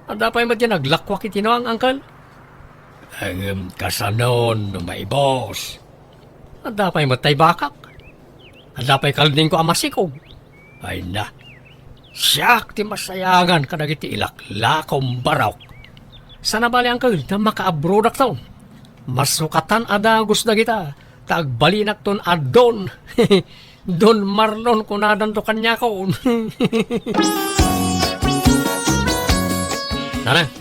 Adda pay met diay naglakuak iti nuang, Uncle. Ngem kasanon no maibus? Adda pay met tay bakak? Adda pay kaldingko a masikog? Ay na, siak ti masayangan kadagiti ilaklakom barok. Sana bali, Uncle, ta makaabrodakton. Masukatan a dagus dagita, ta agbalinakton a Don. Don Marlon kunadanto kaniakon. Nanang,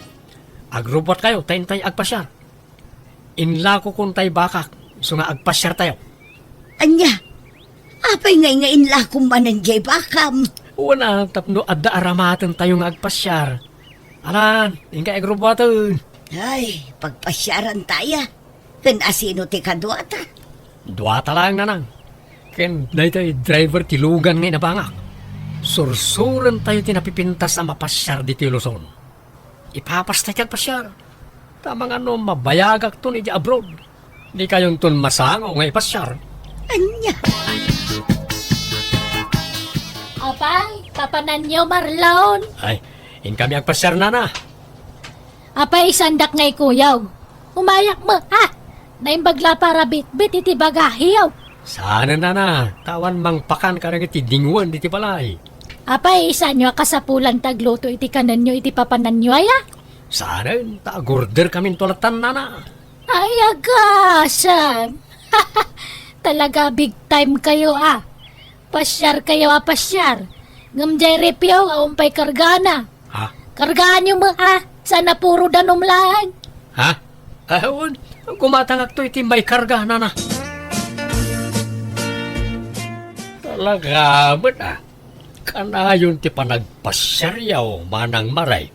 agrubbuatkayo ta intay agpasiar. Inlakokon tay bakak, isu nga agpasiartayo. Ania? Apay ngay nga inlakom manen jay bakam? Wen a, tapno adda aramatentayo nga agpasiar. Alan, inka agrubbuaten. Ay, pagpasiarantaya. Ken asino ti kaduata? Duata laeng, Nanang. Ken daytoy driver ti lugan nga inabangak. Sursurentayo ti napipintas a mapasiar ditoy Luzon. Ipapasta ti agpasiar. Ta amangan no mabayagakton idiay abroad, dikayonton masango nga ipasiar. Ania? Apay, papananyo, Marlon? Ay, inkami agpasiar, Nana. Apay, isandak nga ikuyaw. Umayak met, ha? Naimbag la para bitbit iti bagahiyo. Saanen, Nana, ta awan mangpakan kadagiti dingwen diti balay. Apay, isanyo a kasapulan ti agluto iti kanenyo iti papananyo aya? Saanen, ta agorder kaminto lattan, Nana. Ay, agasem! Talaga big time kayo, ah. Pasiar kayo a pasiar. Ngem jay refyo, awan pay kargana. Ha? Kargaanyo met, ah. Sana puro danum laeng. Ha? Ah, wen, gumatangakto iti maikarga, Nana. Talaga met, ah. Kanayon ti panagpasiaryo, Manang Maray.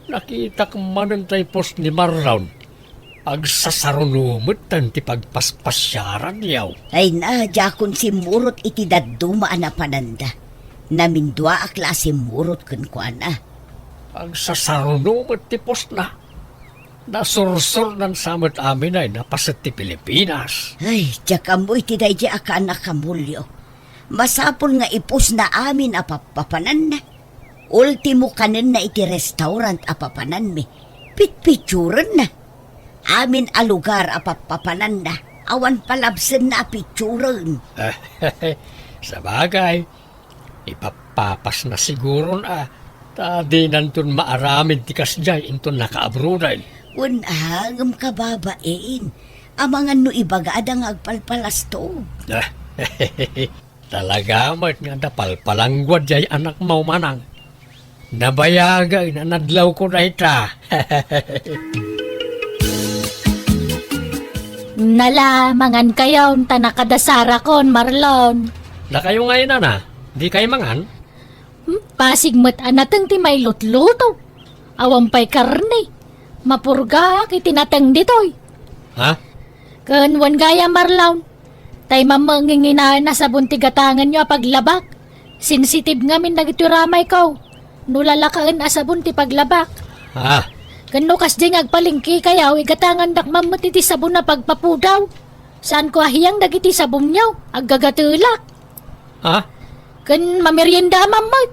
Nakitak manen tay pos ni Marlon. Agsasarunumeten ti pagpaspasiaranyo. Ay na, diakon simmurot iti dadduma a napananda. Naminduaak la a simmurot kenkuana. Agsasarunumet ti posna. Nasursurnan sa met amin ay napaset ti Pilipinas. Ay, diak ammo iti daydi a kaannak a Mulyo. Masapul nga ipusna amin a pappapananna. Ultimo kanenna iti restaurant a papananmi. Pitpitsurenna. Amin a lugar a pappapananna, awan palabsenna a pitsuren. Sabagay, ipappapasna siguron a, ta dinanton maaramid ti kasdiay inton nakaabroden. Wen a, ngem kababain, amangan no ibagada nga agpalpalasto. Talaga met nga adda palpalangguad jay anakmo, Manang. Nabayagen a nadlawko dayta. Nala, mangan kayon, ta nakadasarakon, Marlon. Dakayo ngay, Nana, dikay mangan? Hmm, pasig met a nateng ti mailutluto. Awan pay karne. Mapurgaak iti nateng ditoy. Ha? Ken wen gayam, Marlon, tay mamengnginaen a sabon ti gatangenyo a paglabak. Sensitive ngamin dagitoy ramayko no lalakaen a sabon ti paglabak. Ah. Ken no kasdiay nga agpalengkekayo, igatangandak man met iti sabon a pagpapudaw. Saanko a hiyang dagiti sabonyo, aggagatelak. Ha? Ken mamerienda man met.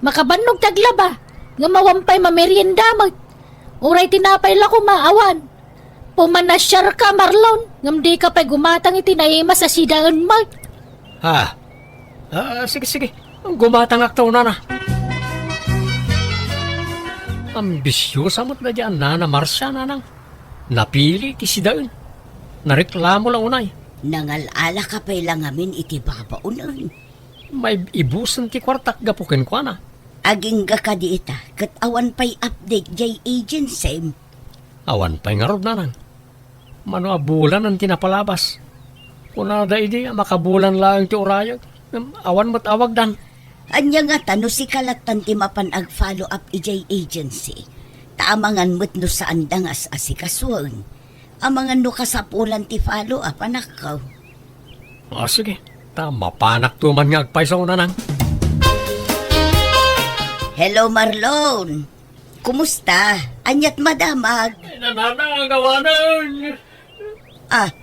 Makabannog ti aglaba, ngem awan pay mamerienda met. Uray tinapay la koma, awan. Pumanasiarka, Marlon, ngem dika pay gumatang iti naimas a sidaen met. Ha? Ah, sige, sige. Gumatangakto, Nana. Ambisiosa met daydi a Nana Marcia, Nanang. Napili ti sidaen. Nareklamo la unay. Nangal-alaka pay la ngamin iti babaonen. Maibusen ti kuartak gapu kenkuana. Agingga kadi ita, ket awan pay update jay agency. Awan pay ngarud, Nanang. Mano a bulanen ti napalabas. Kunada idi a makabulan laeng ti urayek, ngem awan met awagdan. Ania ngata no sika lattan ti mapan ag-follow up idiay agency? Ta amangan met no saanda nga as-asikasuen. Amangan no kasapulan ti follow up, anakko. Ah, sige. Ta mapanakto man nga agpayso, Nanang. Hello, Marlon. Kumusta? Aniat madamag? Ay, Nanang, awanen. Ah,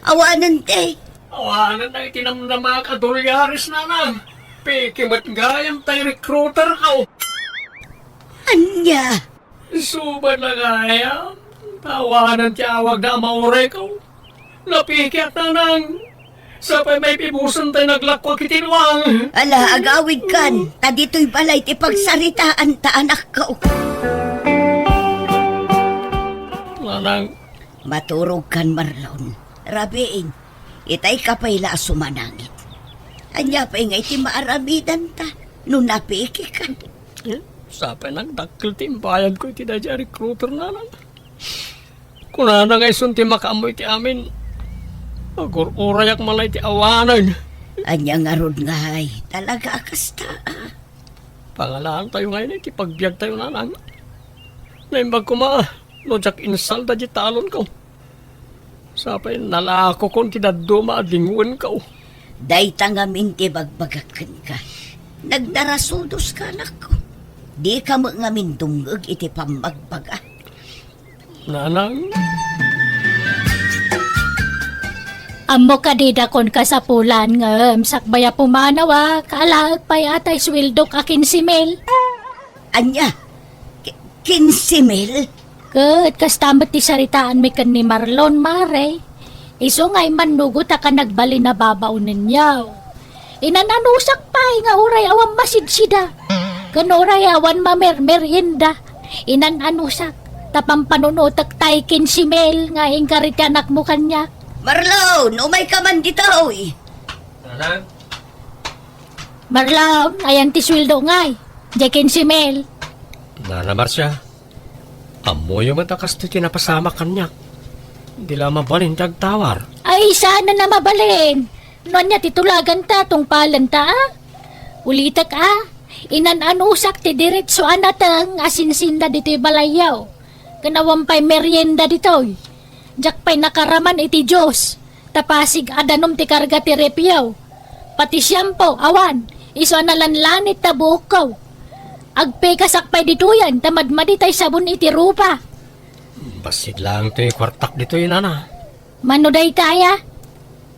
awanen ti? Awanen ay tinamnamak a dolyares, Nanang. Peke met gayam tay recruiter ko. Ania? Suba na gayam. Awanen ti awagda a mauray ko. Napikiak, Nanang. Sapay maipibusen tay naglakkuak iti luang. Ala, agawidkan, ta ditoy balay ti pagsaritaan ta anakko. Nanang. Maturogkan, Marlon. Rabiin, itay ka pay la a sumanangit. Ania pay nga iti maaramidanta no napikika? Eh, sapay nagdakkel ti imbayadko iti daydiay a recruiter, Nanang. Kunana nga isun ti makaammo iti amin. Agur-urayak man la iti awanen. Ania ngarud ngay, talaga a kasta, a? Pangalaantayo ngay iti pagbiagtayo, Nanang. Naimbag koma no diak insalda diay talonko. Sapay nalakokon ti dadduma a dingwenko. Dayta ngamin ti bagbagak kenka. Nagdarasudoska, anakko. Dika met ngamin dumngeg iti pammagbaga. Nanang. Ammok a dida kon kasapulan ngem sakbay a pumanaw a kaalaek pay a tay suweldok a kinse mil. Ania? Ki-, kinse mil? Ket kasta met ti saritaanmi ken ni Marlon, mare. Isu nga immannugotak a nagbalin a babaonenyo. Inan-anusak pay nga uray awan masidsida. Ken uray awan mamermerienda. Inan-anusak ta pampanunotek tay kinse mil nga inkari ti anakmo kaniak. Marlon, umayka man ditoy. Nanang? Marlon, ayan ti sueldo ngay. Diay kinse mil. Nana Marcia, ammoyo met a kastoy ti napasamak kaniak. Di la mabalin ti agtawar. Ay, saan a mabalin? No ania ti tulaganta, tungpalenta, a? Ulitek, a? Inan-anusak ti diretso a nateng a sinsinda ditoy balayyo. Ken awan pay merienda ditoy. Diak pay nakaraman iti Dios. Ta pasig a danum ti karga ti refyo. Pati siampo, awan. Isu a nalanlanit ta buokko. Agpekasak pay ditoyen ta madmadi tay sabon iti rupa. Bassit laeng toy kuartak ditoy, nana. Mano dayta aya?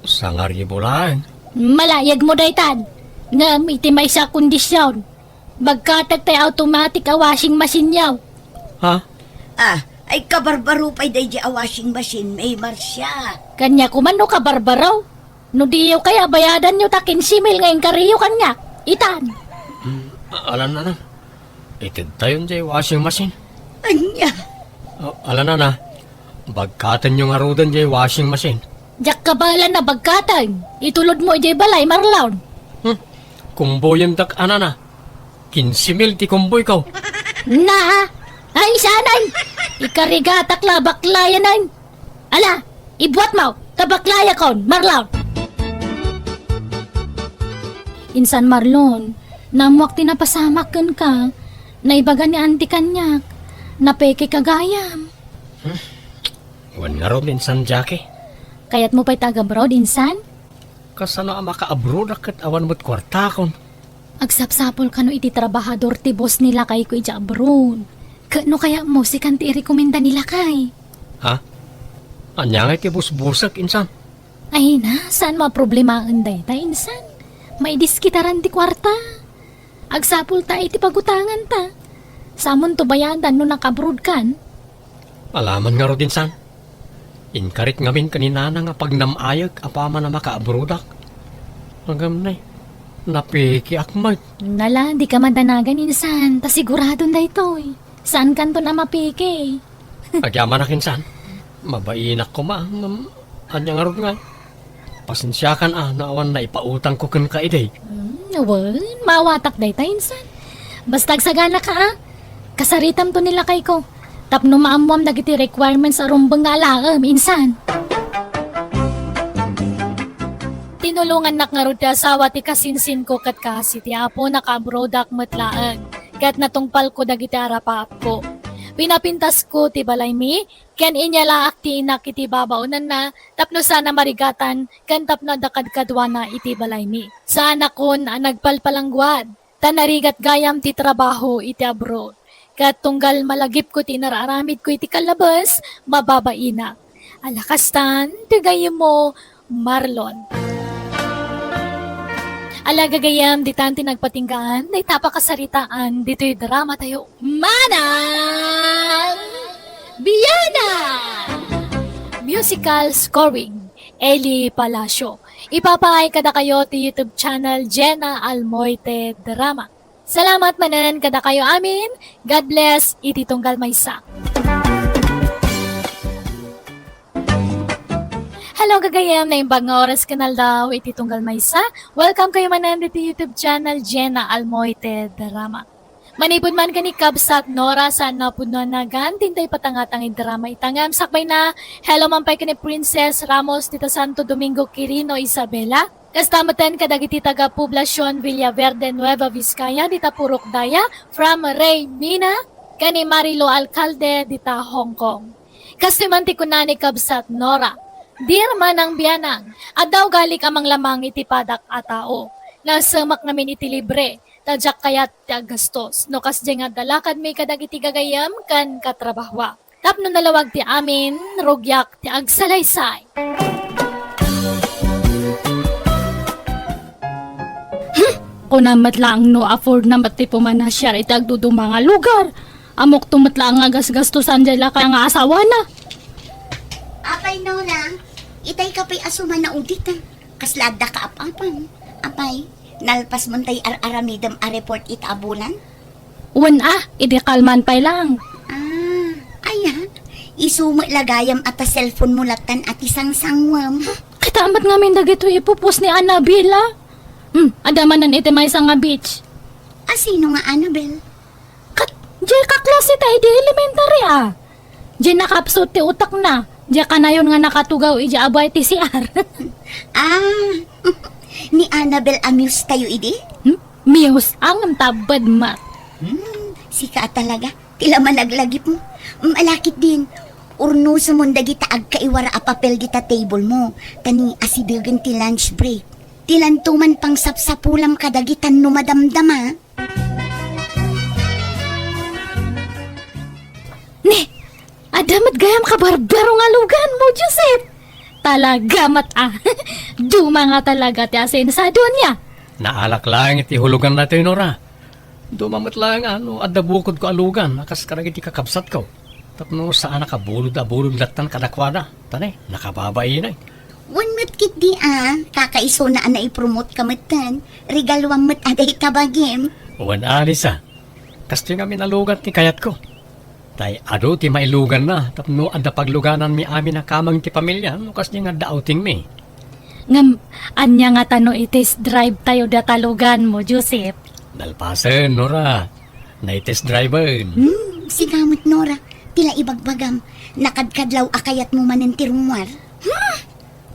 Sangaribu laeng. Malayagmo daytan. Ngem iti maysa a kondision. Bagkatek tay automatic a washing machine-yo. Ha? Ah, ay kabarbaro pay daydi a washing machine, May Marcia. Kaniak koma no kabarbaro. No diyo kaya bayadanyo ta kinse mil nga inkariyo kaniak. Itan. Hmm, alan, nana. Itedtayon diay washing machine. Ania? Oh, alan, nana. Bagkatenyo ngaruden diay washing machine. Diak kabaelan a bagkaten. Itulodmo idiay balay, Marlon. Hmm. Kumboyendak, a, nana. Kinse mil ti kumboyko. Na, ay, sanan. Ikarigatak la, baklayanan. Ala, ibuatmo, ta baklayakon, Marlon. Insan Marlon, ammoak ti napasamak kenka. Naibaga ni Auntie kaniak. Napekeka gayam. Hmm. Wen ngarud, insan Jackie. Kayatmo pay ta agabroad, insan? Kasano a makaabroadak ket awan met kuartakon? Agsapsapul kano iti trabahador ti boss ni lakayko idiay abroad. Ket no kayatmo, sikan ti irekomenda ni lakay. Ha? Ania ngay ti busbusek, insan? Ay na, saanmo a problemaen dayta, insan? Maidiskitaran ti kuarta. Agsapul ta iti pagutanganta. Samonto bayadan no nakaabroadkan. Alaman ngarud, insan. Inkarik ngamin ken ni nana nga pagnam-ayek apaman a makaabroadak. Ngem nay, napikiak met. Nala, dika madanagan, insan, ta siguradon daytoy. Saankanton a mapiki. Agyamanak, insan. Mabainak koma, ngem ania ngarud ngay? Pasensiakan a no awan naipautangko kenka idi. Hmm, wen, maawatak dayta, insan. Basta agsaganaka, a. Kasaritamto ni lakayko. Tapno maammoam dagiti requirements a rumbeng nga alaem, insan. Tinulongannak ngarud ti asawa ti kasinsinko ket kaasi ti Apo, nakaabroadak met laeng. Ket natungpalko dagiti arapaapko. Pinapintasko ti balaymi, ken inyalaak ti inak iti babaonanna tapno saan a marigatan ken tapno adda kadkaduana iti balaymi. Saanakon a nagpalpalangguad, ta narigat gayam ti trabaho iti abroad. Ket tunggal malagipko ti inar-aramidko iti kallabes, mababainak. Ala kastan, ti gayyemmo, Marlon. Ala gagayyem, ditan ti nagpatinggaan, dayta pakasaritaan, ditoy drama tayo. Manang Biana! Musical scoring, Eli Palacio. Ipapaay kadakayo ti YouTube channel Jenna Almoite Drama. Salamat manen kadakayo amin. God bless iti tunggal maysa. Hello, gagayyem, naimbag nga oras ken aldaw iti tunggal maysa. Welcome kayo manen iti YouTube channel Jenna Almoite Drama. Manipud man ken ni Kabsat Nora, saan a pudno a nagan, dintay patangatang iti drama ita ngem sakbay na, hello man pay ken ni Princess Ramos dita Santo Domingo, Quirino, Isabela. Kasta metten kadagiti taga Poblacion Villaverde, Nueva Vizcaya, dita Purok Daya, from Rey Mina, ken ni Marilo Alcalde dita Hong Kong. Kastoy man ti kuna ni Kabsat Nora, "Dear Manang Bianang, adda ugalik a manglamang iti padak a tao. Nasemak ngamin iti libre, ta diak kayat ti aggastos. No kasdiay nga adda lakadmi kadagiti gagayyem ken katrabahoak. Tapno nalawag ti amin, rugiak ti agsalaysay." Hmm, kunam met laeng no afford na met ti pumanasiar iti agduduma nga lugar. Ammok to met laeng nga gasgastosan diay lakay nga asawana. Apay, Nora, itay ka pay a sumanaudit, a. Kasla adda kaap-apam. Apay, nalpas mo tay ar-aramidem a report ita a bulan? Wen a, idi kalman pay lang. Ah, aya, isu met la gayam a ta cellphone mo lattan a ti sangsangwem. Kita met ngamin dagitoy ipupos ni Annabel, a. Hmm, adda manen iti maysa nga beach. A, sino nga Annabel? Ket, diay kaklase ta idi elementary, a. Diay nakapsut ti utekna. Diay kanayon nga nakatugaw idiay abay ti C R. Ah, ni Annabel a muse tayo idi? Hmm? Muse, a, ngem tabbed met. Hmm, sika a talaga. Ti la managlagip mo. Malakit din. Urnosem mon dagita agkaiwara a papel dita table mo. Ta ni asidegen ti lunch break. Ti lanto man pangsapsapulam kadagita no madamdama. Ni, adda met gayam kabarbaro nga lugan mo, Joseph. Talaga met, a. Duma nga talaga ti asensado ania. Naalak laeng iti hulugan daytoy, Nora. Duma met laeng a no adda bukodko a lugan a kas kadagiti kakabsatko. Tapno saan a kabulod a bulod lattan kadakuada. Ta ne, nakababainay. Wen met ketdi a, kakaisuna a naipromote ka metten. Regaluam met a dayta bagim. Wen a, Lisa. Kastoy ngamin a lugan ti kayatko. Tay adu ti mailuganna tapno adda paglugananmi amin a kameng ti pamilya no kasdiay nga adda outingmi. Ngem, ania ngata no i-test drive tayo data lugan mo, Joseph? Nalpasen, Nora. Nai-test driven. Hmm, sika met, Nora. Ti la ibagbagam, nakadkadlaw a kayatmo manen ti rummuar. Hmm!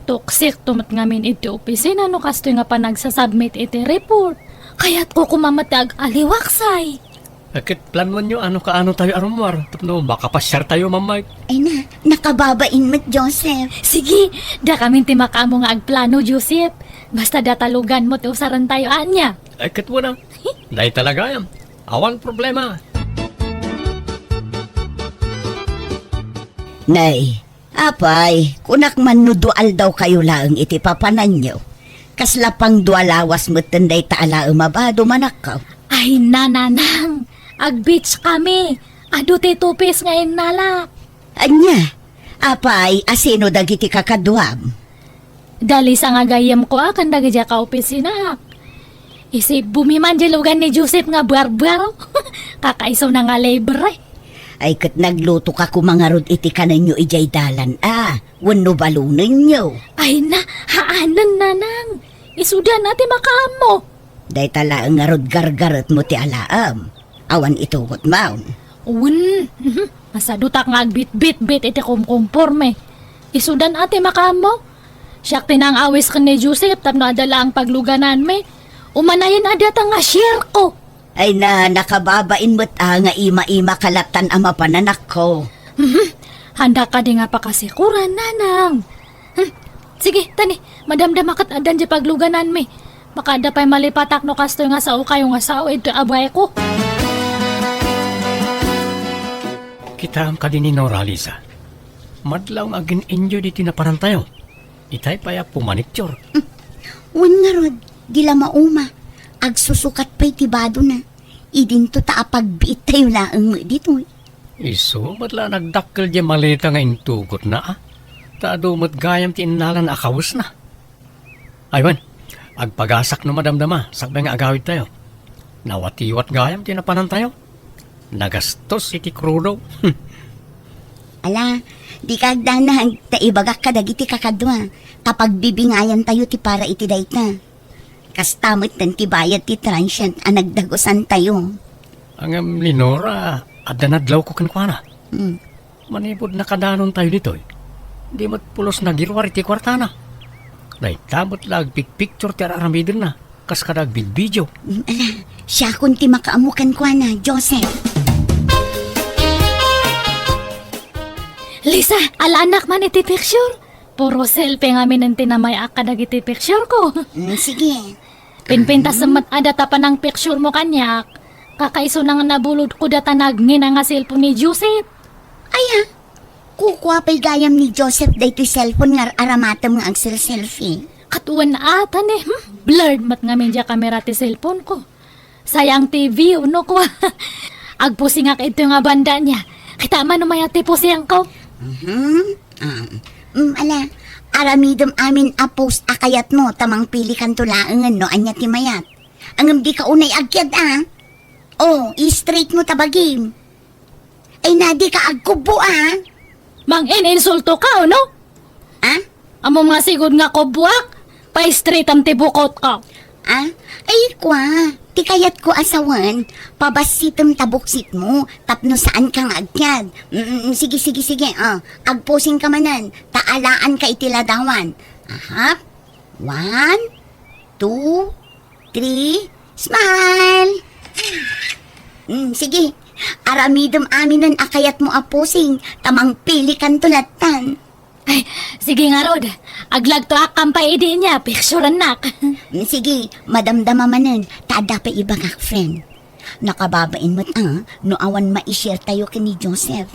Tuksik to met ngamin iti opisina no kastoy nga panagsasubmit iti report. Kayatko koma met ti ag-aliwaksay. Ket planonyo a no kaano tayo a rummuar tapno makapasiar tayo, Ma'am Mike. Ay na, nakababain met, Joseph. Sige, dakamin ti makaammo nga agplano, Joseph. Basta data lugan mo ti usaren tayo ania. Ay, ket wen a. Dayta la gayam. Awan problema. Nay, apay, kunak man no dua aldaw kayo laeng iti papananyo. Kasla pang dua lawas metten dayta a laem a bado, manakkaw. Ay, nanang, ag-beach kami. Adu ti two piece nga innalak. Ania? Apay, asino dagiti kakaduam? Dalisa nga gayyemko a ken dagiti kaopisinaak. Isibumi man di lugan ni Joseph nga buarbaro. Kakaisuna nga libre. Ay, ket nagluto ka koma ngarud iti kanenyo idiay dalan a, wenno balonenyo. Ay na, haanen, nanang. Isudan a ti makaammo. Dayta laeng ngarud gargaretmo ti alaem. Awan itugot maon. Wen, mhm. Masadutak nga agbitbitbit iti kumkumporme. Isudan a ti makaammo. Siak ti nang-awis ken ni Joseph tapno adda laeng paglugananmi. Umanayen a data nga share ko. Ay na, nakababain met a nga ima-ima ka lattan a mapan, anakko. Mhm. Handa kadi nga pakasikuran, nanang. Hmm. Sige, tani, madamdama ket addan di paglugananmi. Makaadda pay malipatak no kastoy nga sao kayo nga sao iti abayko. Kitaem kadi ni Nora, Lisa. Madlaw nga agin-enjoy ditoy napanantayo. Itay pay a pumaniktior. Wen ngarud, di la mauma. Agsusukat pay ti badona. Idinto ta apagbiittayo laeng met ditoy. Isu met la nagdakkel diay maleta nga intugotna, a. Ta adu met gayam ti innalana a kawesna. Ay wen, agpagasak no madamdama, sakbay nga agawidtayo. Nawatiwat gayam ti napanantayo. Nagastos iti krudo. Ala, dika agdanag, ta ibagak kadagiti kakadua, ta pagbibingayantayo ti para iti dayta. Kasta metten ti bayad ti transient a nagdagusantayo. Ngem ni Nora, adda nadlawko kenkuana. Hmm. Manipud nakadanontayo ditoy, di met pulos nagiruar iti kuartana. Dayta met la agpikpiktior ti ar-aramidenna, kas kada agbidbidio. Mm, ala, siakon ti makaammo kenkuana, Joseph. Lisa, alaannak man iti picture. Puro selfie ngamin ti namay-ak kadagiti picture ko. Mm, sige. Pinpintas met adda ta panangpicture mo kaniak. Kakaisuna nga nabulod ko data nagngina nga cellphone ni Joseph. Aya, kukua pay gayam ni Joseph daytoy cellphone nga ar-aramatem nga agselselfie. Ket wen ata ni, hmm? Blurred met ngamin diay kamera ti cellphone ko. Sayang ti view, no, kua. Agpusingak ito nga banda niya. Kita man no mayat ti pusingko. Mhm. Ah, mm, ala, aramidem amin a post a kayatmo, ta mangpilikanto laengen no ania ti mayat. Ngem dika unay agkiad, a. Oh, i-straight mo ta bagim. Ay na, dika agkubbo, a. Mangin-insulto ka, no? A? Ammom nga sigud nga kubboak, pa-straightam ti bukotko. A? Ay, kua, ti kayatko a sawen, pabassitem ta buksitmo, tapno saanka nga agkiad. Mm, mm, sige, sige, sige, a. Agpusingka manen, ta alaanka iti ladawan. Aha. One, two, three, smile! Mm, sige. Aramidem aminen a kayatmo a pusing, ta mangpilikanto lattan. Ay, sige ngarud. Aglagtoak kampay idi nia, picturennak. Mm, sige, madamdama manen, ta adda pay ibagak, friend. Nakababain met a, no awan mai-share tayo ken ni Joseph.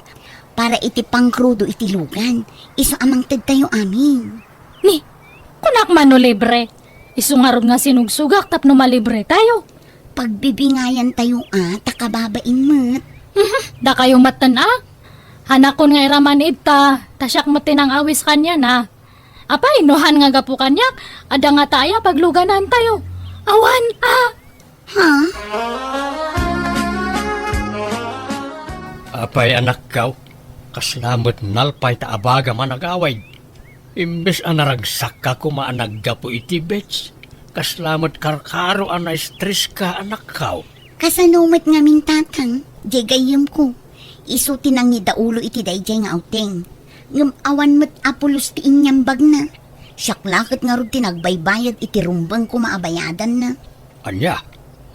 Para iti pangkrudo iti lugan, isu a mangted tayo amin. Ni, kunak man no libre. Isu ngarud nga sinugsugak tapno malibre tayo. Pagbibingayan tayo a, ta kababain met. Mhm, dakayo metten a. Hanakon nga iraman ita, ta siak met ti nang-awis kaniana. Apay, no han nga gapu kaniak, adda ngata aya pagluganan tayo. Awan a. Ha? Apay, anakkaw, kasla met nalpay ta abagam a nagawid. Imbes a naragsakka koma a naggapu iti beach, kasla met karkaro a na-stress ka, anakkaw. Kasano met ngamin, tatang, diay gayyemko? Isu ti nangidaulo iti daydiay nga outing. Ngem awan met a pulos ti inyambagna. Siak la ket ngarud ti nagbaybayad iti rumbeng koma a bayadanna. Ania?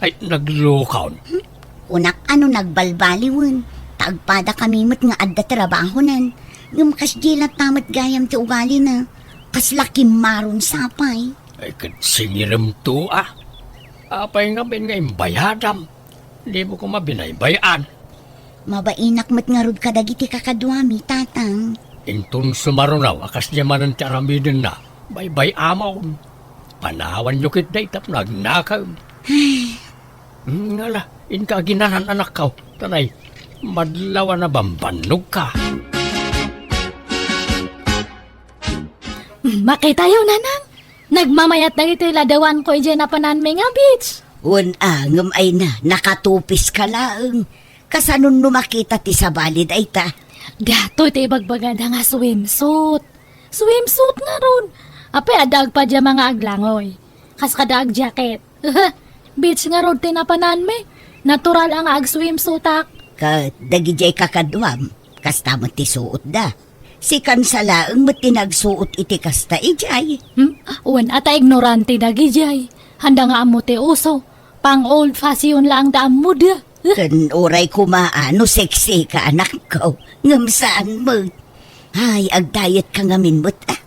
Ay, naglukon. Hmm? Kunak a no nagbalbaliwen, ta agpadakami met nga adda trabahonan. Ngem kasdiay latta met gayam ti ugalina. Kasla kimmaron sapay. Ay, ket singiremto a. Apay ngamin nga imbayadam? Dimo koma binaybay-an. Mabainak met ngarud kadagiti kakaduami, tatang. Inton sumarunaw a kasdiay manen ti aramidenna, baybay-amon. Panawanyo ketdi tapno agnakaem. Ay. Hmm, ngala, inka aginanan, anakkaw. Tanay, madlaw a nabambannogka. Hmm, makitayo, nanang. Nagmamayat dagiti ladawanko idiay napananmi nga beach. Wen a, ngem ay na, nakatupiska laeng. Kasanon no makita ti sabali dayta? Datoy ti ibagbagada nga swimsuit. Swimsuit ngarud. Apay, adda agpajama nga aglangoy. Kas kada agjacket. Beach ngarud ti napananmi. Natural a nga agswimsuitak. Ket dagidiay kakaduam, kasta met ti suotda. Sikan sa laeng met ti nagsuot iti kasta idiay. Hmm? Wen a ta ignorante dagidiay. Handa nga ammo ti uso. Pang old fashion laeng da ammoda. Ken uray koma a no sexy ka, anakko, ngem saan met. Ay, agdiet ka ngamin met, ah.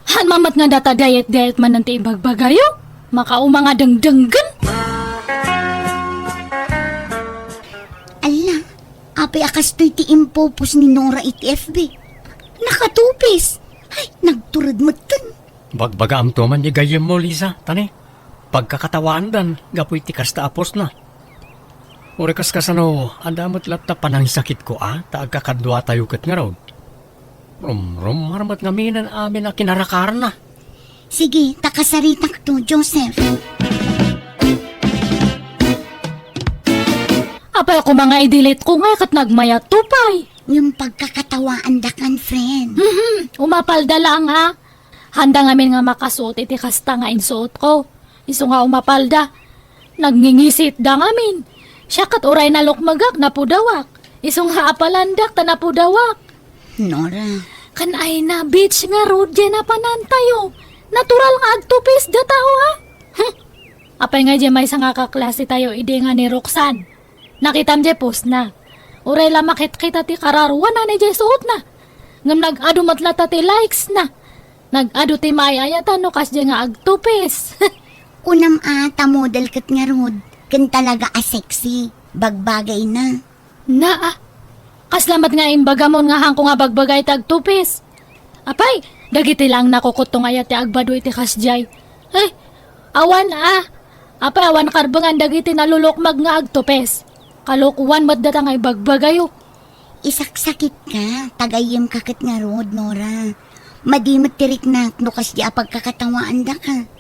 Haan man met nga data diet-diet manen ti ibagbagayo? Makauma nga dengdenggen. Ala, apay a kastoy ti impopost ni Nora iti F B? Nakatupis. Ay, nagtured metten. Bagbagaamto man ti gayyemmo, Lisa, tani? Pagkakatawaandan gapu iti kasta a postna. Uray kas kasano, adda met latta panangsakitko a ta agkakaduatayo ket ngarud. Rumrumar met ngamin amin a kinarakarna. Sige, ta kasaritakto, Joseph. Apay koma nga i-delete ko nga ket nagmayatto pay. Ngem pagkakatawaandakan, friend. Mhm, umapalda laeng, ha? Haanda ngamin nga makasuot iti kasta nga insuotko. Isu nga umapalda, nagngingisitda ngamin. Siak ket uray nalukmegak, napudawak. Isu nga apalandak ta napudawak. Nora. Kan ay na, bitch ngarud, diay napanantayo. Natural nga agtupis datayo, ha? Hm. Apay nga diay maysa nga kaklasetayo idi nga ni Roxanne? Nakitam diay postna. Uray la makitkita ti kararuana diay suotna. Ngem nag-adu met latta ti likesna. Nag-adu ti maay-ayatan no kasdiay nga agtupis. Kunam a ta model ket ngarud, ken talaga a sexy. Bagbagayna. Naa, kasla met nga imbagamon nga haanko nga bagbagay ti agtupis. Apay, dagiti laeng nakukutto nga aya ti agbado iti kasdiay. Eh, awan a. Apay, awan karbengan dagiti nalulukmeg nga agtupis. Kalokoan met data nga ibagbagayo. Isaksakitka, ta gayyemka ket ngarud, Nora. Madi met ti riknak no kasdiay a pagkakatawaandaka.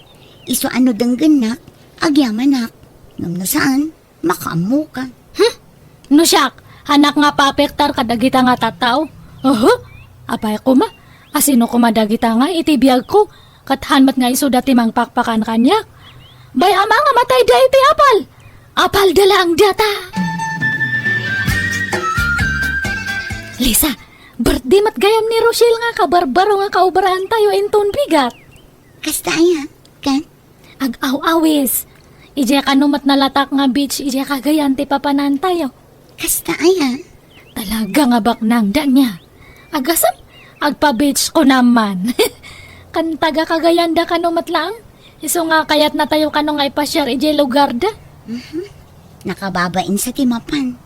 Isu a no denggennak, agyamanak. Ngem no saan, makaammoka. Hmm? No siak, haanak nga paapektar kadagita nga tattao? Oho, apay koma, asino koma dagita nga iti biagko, ket haan met nga isuda ti mangpakpakan kaniak? Bay-am a nga matayda iti apal. Apalda laeng data. Lisa, birthday met gayam ni Rochelle nga kabarbaro nga kaobraantayo inton bigat. Kasta aya, ket? Ag-aw-awis. Idiay kano met nalatak nga beach idiay Cagayan ti papanantayo. Kasta aya? Talaga nga baknang, daniay. Agasem, agpa-beach ko naman. Kan taga-Cagayan da kano met laeng. Isu nga kayatnatayo kano nga ipasiar idiay lugarda. Mhm. Nakababain sa ti mapan.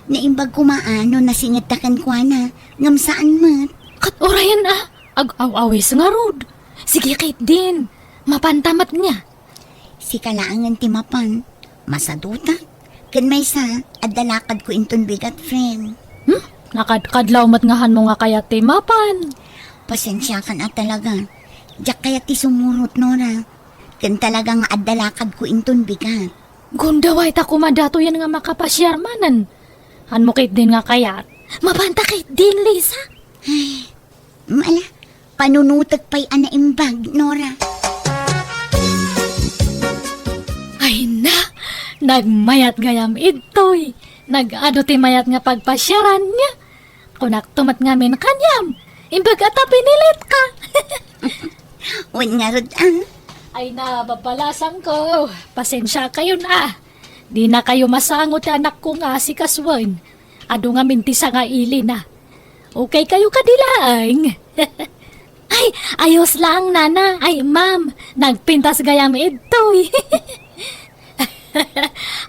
Naimbag koma a no nasingetta kenkuana, ngem saan met. Ket urayen a, ag-aw-awis ngarud. Sige ketdin, mapanta met nia. Sika laengen ti mapan, masadutak. Ken maysa, adda lakadko inton bigat, friend. Hmm? Nakadkadlaw met nga hanmo nga kayat ti mapan. Pasensiakan a talaga. Diak kayat ti sumurot, Nora. Ken talaga nga adda lakadko inton bigat. Gundaway ta koma datoyen nga makapasiar manen. Hanmo ketdin nga kayat. Mapanta ketdin, Lisa. Ay, ala, panunotek pay a naimbag, Nora. Ay na, nagmayat gayam idtoy. Nag-adu ti mayat nga pagpasiaran nia. Kunakto met ngamin kaniam, imbag a ta pinilitka. Wen ngarud a. Ay na, babalasangko, pasensiakayon a. Dinakayo masango ti anakko nga asikasuen. Adu ngamin ti sangailina. Okay kayo kadi laeng? Ay, ayos lang, nana. Ay, ma'am, nagpintas gayam idtoy.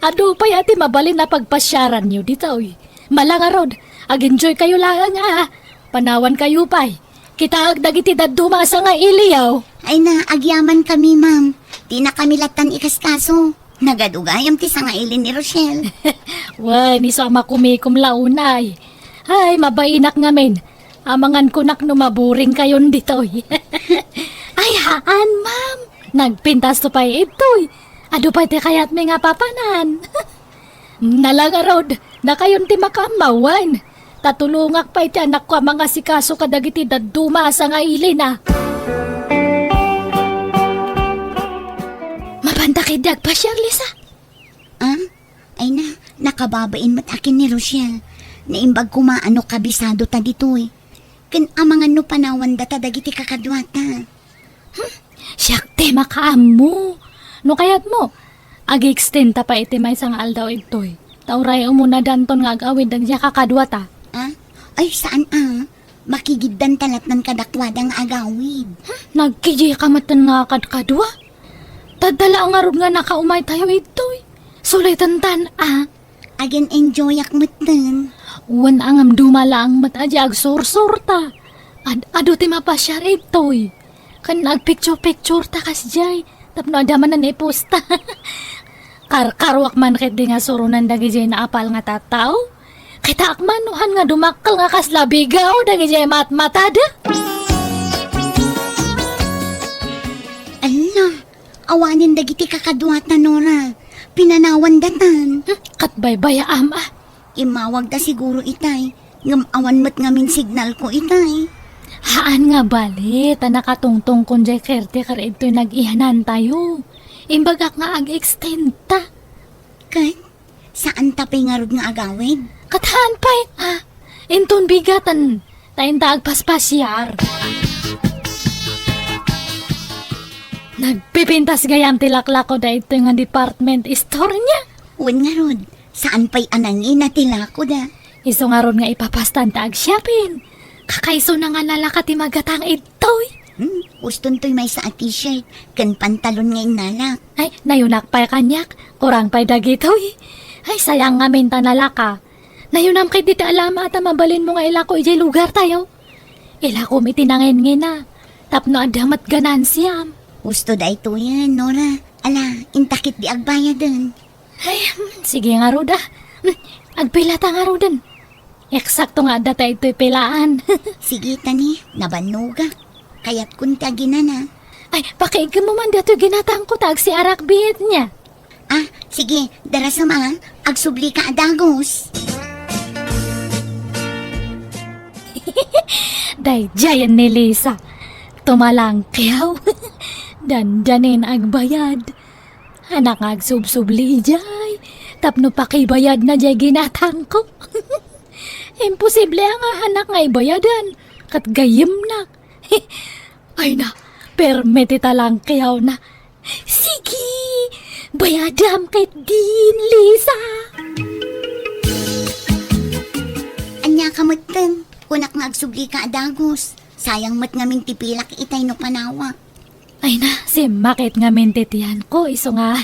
Adu pay a ti mabalin a pagpasiaranyo ditoy. Mala ngarud, ag-enjoy kayo laeng a. Panawan kayo pay. Kitaek dagiti dadduma a sangailiyo. Ay na, agyaman kami, ma'am. Dina kami lattan ikaskaso. Nagadu gayam ti sangaili ni Rochelle. Wen, isu a makumikom la unay. Ay, mabainak ngamin. Amangan kunak no maburing kayon ditoy. Ay, haan, ma'am. Nagpintasto pay idtoy. Adu pay ti kayatmi nga papanan. Nala ngarud, dakayon ti makaammo wen. Ta tulongak pay ti anakko a mangasikaso kadagiti dadduma a sangailina. Mapanta ketdi agpasiar, Lisa? Ah? Ay na, nakababain met a ken ni Rochelle. Naimbag koma a no kabisado ta ditoy. Ken amangan no panawan data dagiti kakaduata. Hmm, siak ti makaammo. No kayatmo, Ag-extend ta pay iti maysa nga aldaw, Edtoy. Ta uray umuna danton nga agawid dagiti kakaduata. Ah? Ay, saan a? Makigiddanta lattan kadakuada nga agawid. Nagkijika metten nga kadkadua? Tadda la ngarud nga nakaumay tayo, Edtoy. Sulitan tan, ah. Agin-enjoyak metten. Wen, ngem duma laeng met a di agsursurta. Ad-adu ti mapasiar, Edtoy. Ken agpicture-pictureta kasdiay tapno adda manen iposta. Karkaruak man ketdi nga suronen dagidiay naapal nga tattao. Kitaak man no han nga dumakkel nga kasla bigao dagidiay matmatada. Ala, awanen dagiti kakaduata, Nora. Pinanawandatan. Hmm, ket baybayaam a. Immawagda siguro itay, ngem awan met ngamin signalko itay. Haan nga bali, ta nakatungtongkon diay caretaker, Edtoy, nag-iyanantayo. Imbagak nga ag-extend ta. Ket, saan ta pay ngarud nga agawid? Ket haan pay, ah, inton bigat, ta inta agpaspasiar. Nagpipintas gayam ti laklako daytoy nga department store-na. Wen ngarud, saan pay a nangina ti lakoda. Isu ngarud nga ipapastan ta ag-shopping. Kakaisuna nga nalaka ti magatang, Edtoy. Hmm, uston toy maysa a t-shirt ken pantalon nga innalak. Ay, nayunak pay kaniak, kurang pay dagitoy. Ay, sayang ngamin ta nalaka. Nayunam ketdi ti alama ta mabalinmo nga ilako idiay lugartayo. Ilakom iti nangingina, tapno adda met ganansiam. Usto daytoyen, Nora. Ala, inta ketdi agbayaden. Ay, sige ngarud a. Hmm, agpilata ngaruden. Eksakto nga adda ta itoy pilaan. Sige, tani, nabannogak. Kayatkon ti aginana. Ay, pakiigkemmo man datoy ginatangko ta agsiarak biit niya. Ah, sige, darasem a, agsublika a dagus. Daydiayen ni Lisa. Tumalangkiaw. Dandanin agbayad. Anak nga agsubsubli idiay. Tapno pakibayadna diay ginatangko. Imposible a nga anak nga ibayadan. Ket gayyemna. Ay na, permi ti talangkiawna. Sige, bayadam ketdin, Lisa. Ania ka metten? Kunak nga agsublika a dagus. Sayang met ngamin ti pilak itay no panawak. Ay na, simmakit ngamin ti tiyanko, isu nga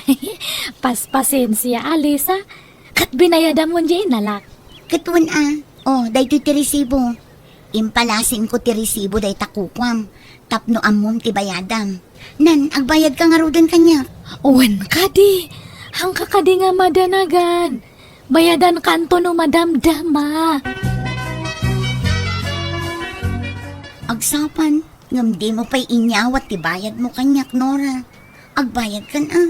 paspasensia a, Lisa. Ket binayadam wen diay innalak? Ket wen a. O, daytoy ti resibo. Impalasinko ti resibo dayta kukuam tapno ammom ti bayadam. Nan, agbayadka ngaruden kaniak. Wen kadi. Haanka kadi nga madanagan. Bayadankanto no madamdama. Agsapa, ngem dimo pay inyawat ti bayadmo kaniak, Nora. Agbayadkan a.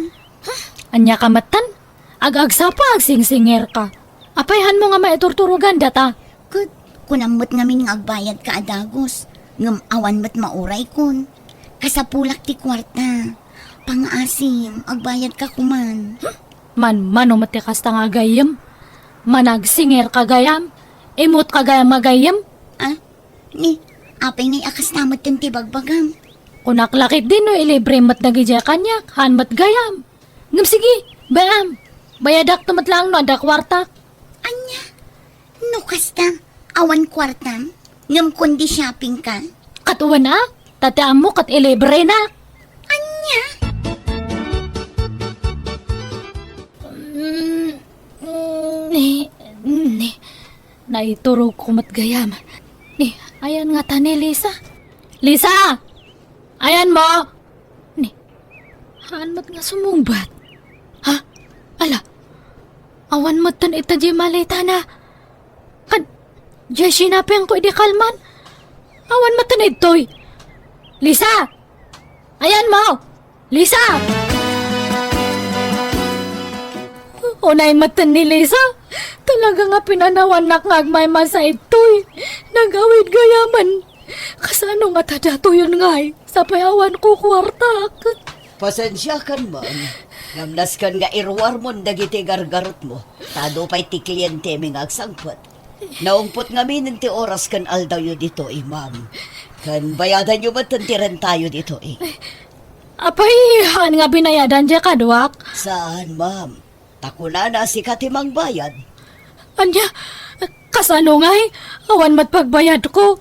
Ania ka metten? Ag-agsapa, agsingsingerka. Apay haanmo nga maiturturogan data? Ket kunam met ngamin nga agbayadka a dagus, ngem awan met mauraykon. Kasapulak ti kuarta. Pangaasim, agbayadka koman. Manmano met ti kasta nga gayyem. Managsingerka gayam. Immotka gayam nga gayyem. Ah? Ni, apay ngay a kasta metten ti bagbagam? Kunak la ketdi no ilibre met dagidiay kaniak, haan met gayam. Ngem sige, bay-am. Bayadakto met laeng no adda kuartak. Ania? No kasta, awan kuartam? Ngem kundi shoppingka? Ket wen a, ta ti ammo ket ilibrenak. Ania? Mm, mm, ni, ni, naiturogko met gayam. Ni, ayan ngata ni Lisa. Lisa! Ayanmo! Ni, haan met nga sumungbat. Ha? Ala, awan metten ita diay maletana. Ket, diay sinapianko idi kalman. Awan metten idtoy. Lisa! Ayanmo! Lisa! Unay metten ni Lisa. Talaga nga pinanawannak nga agmaymaysa idtoy. Nagawid gayamen. Kasano ngata datoyen ngay? Sapay awan kukuartak. Pasensiakan man. Ngem nasken nga iruarmon dagiti gargarutmo. Ta adu pay ti klientemi nga agsangpet. Naungpot ngamin ti oras ken aldawyo ditoy, ma'am. Ken bayadanyo met ti rentayo ditoy. Apay, haan nga binayadan diay kaduak? Saan, ma'am. Ta kunana sika ti mangbayad. Ania? Kasano ngay? Awan met pagbayadko.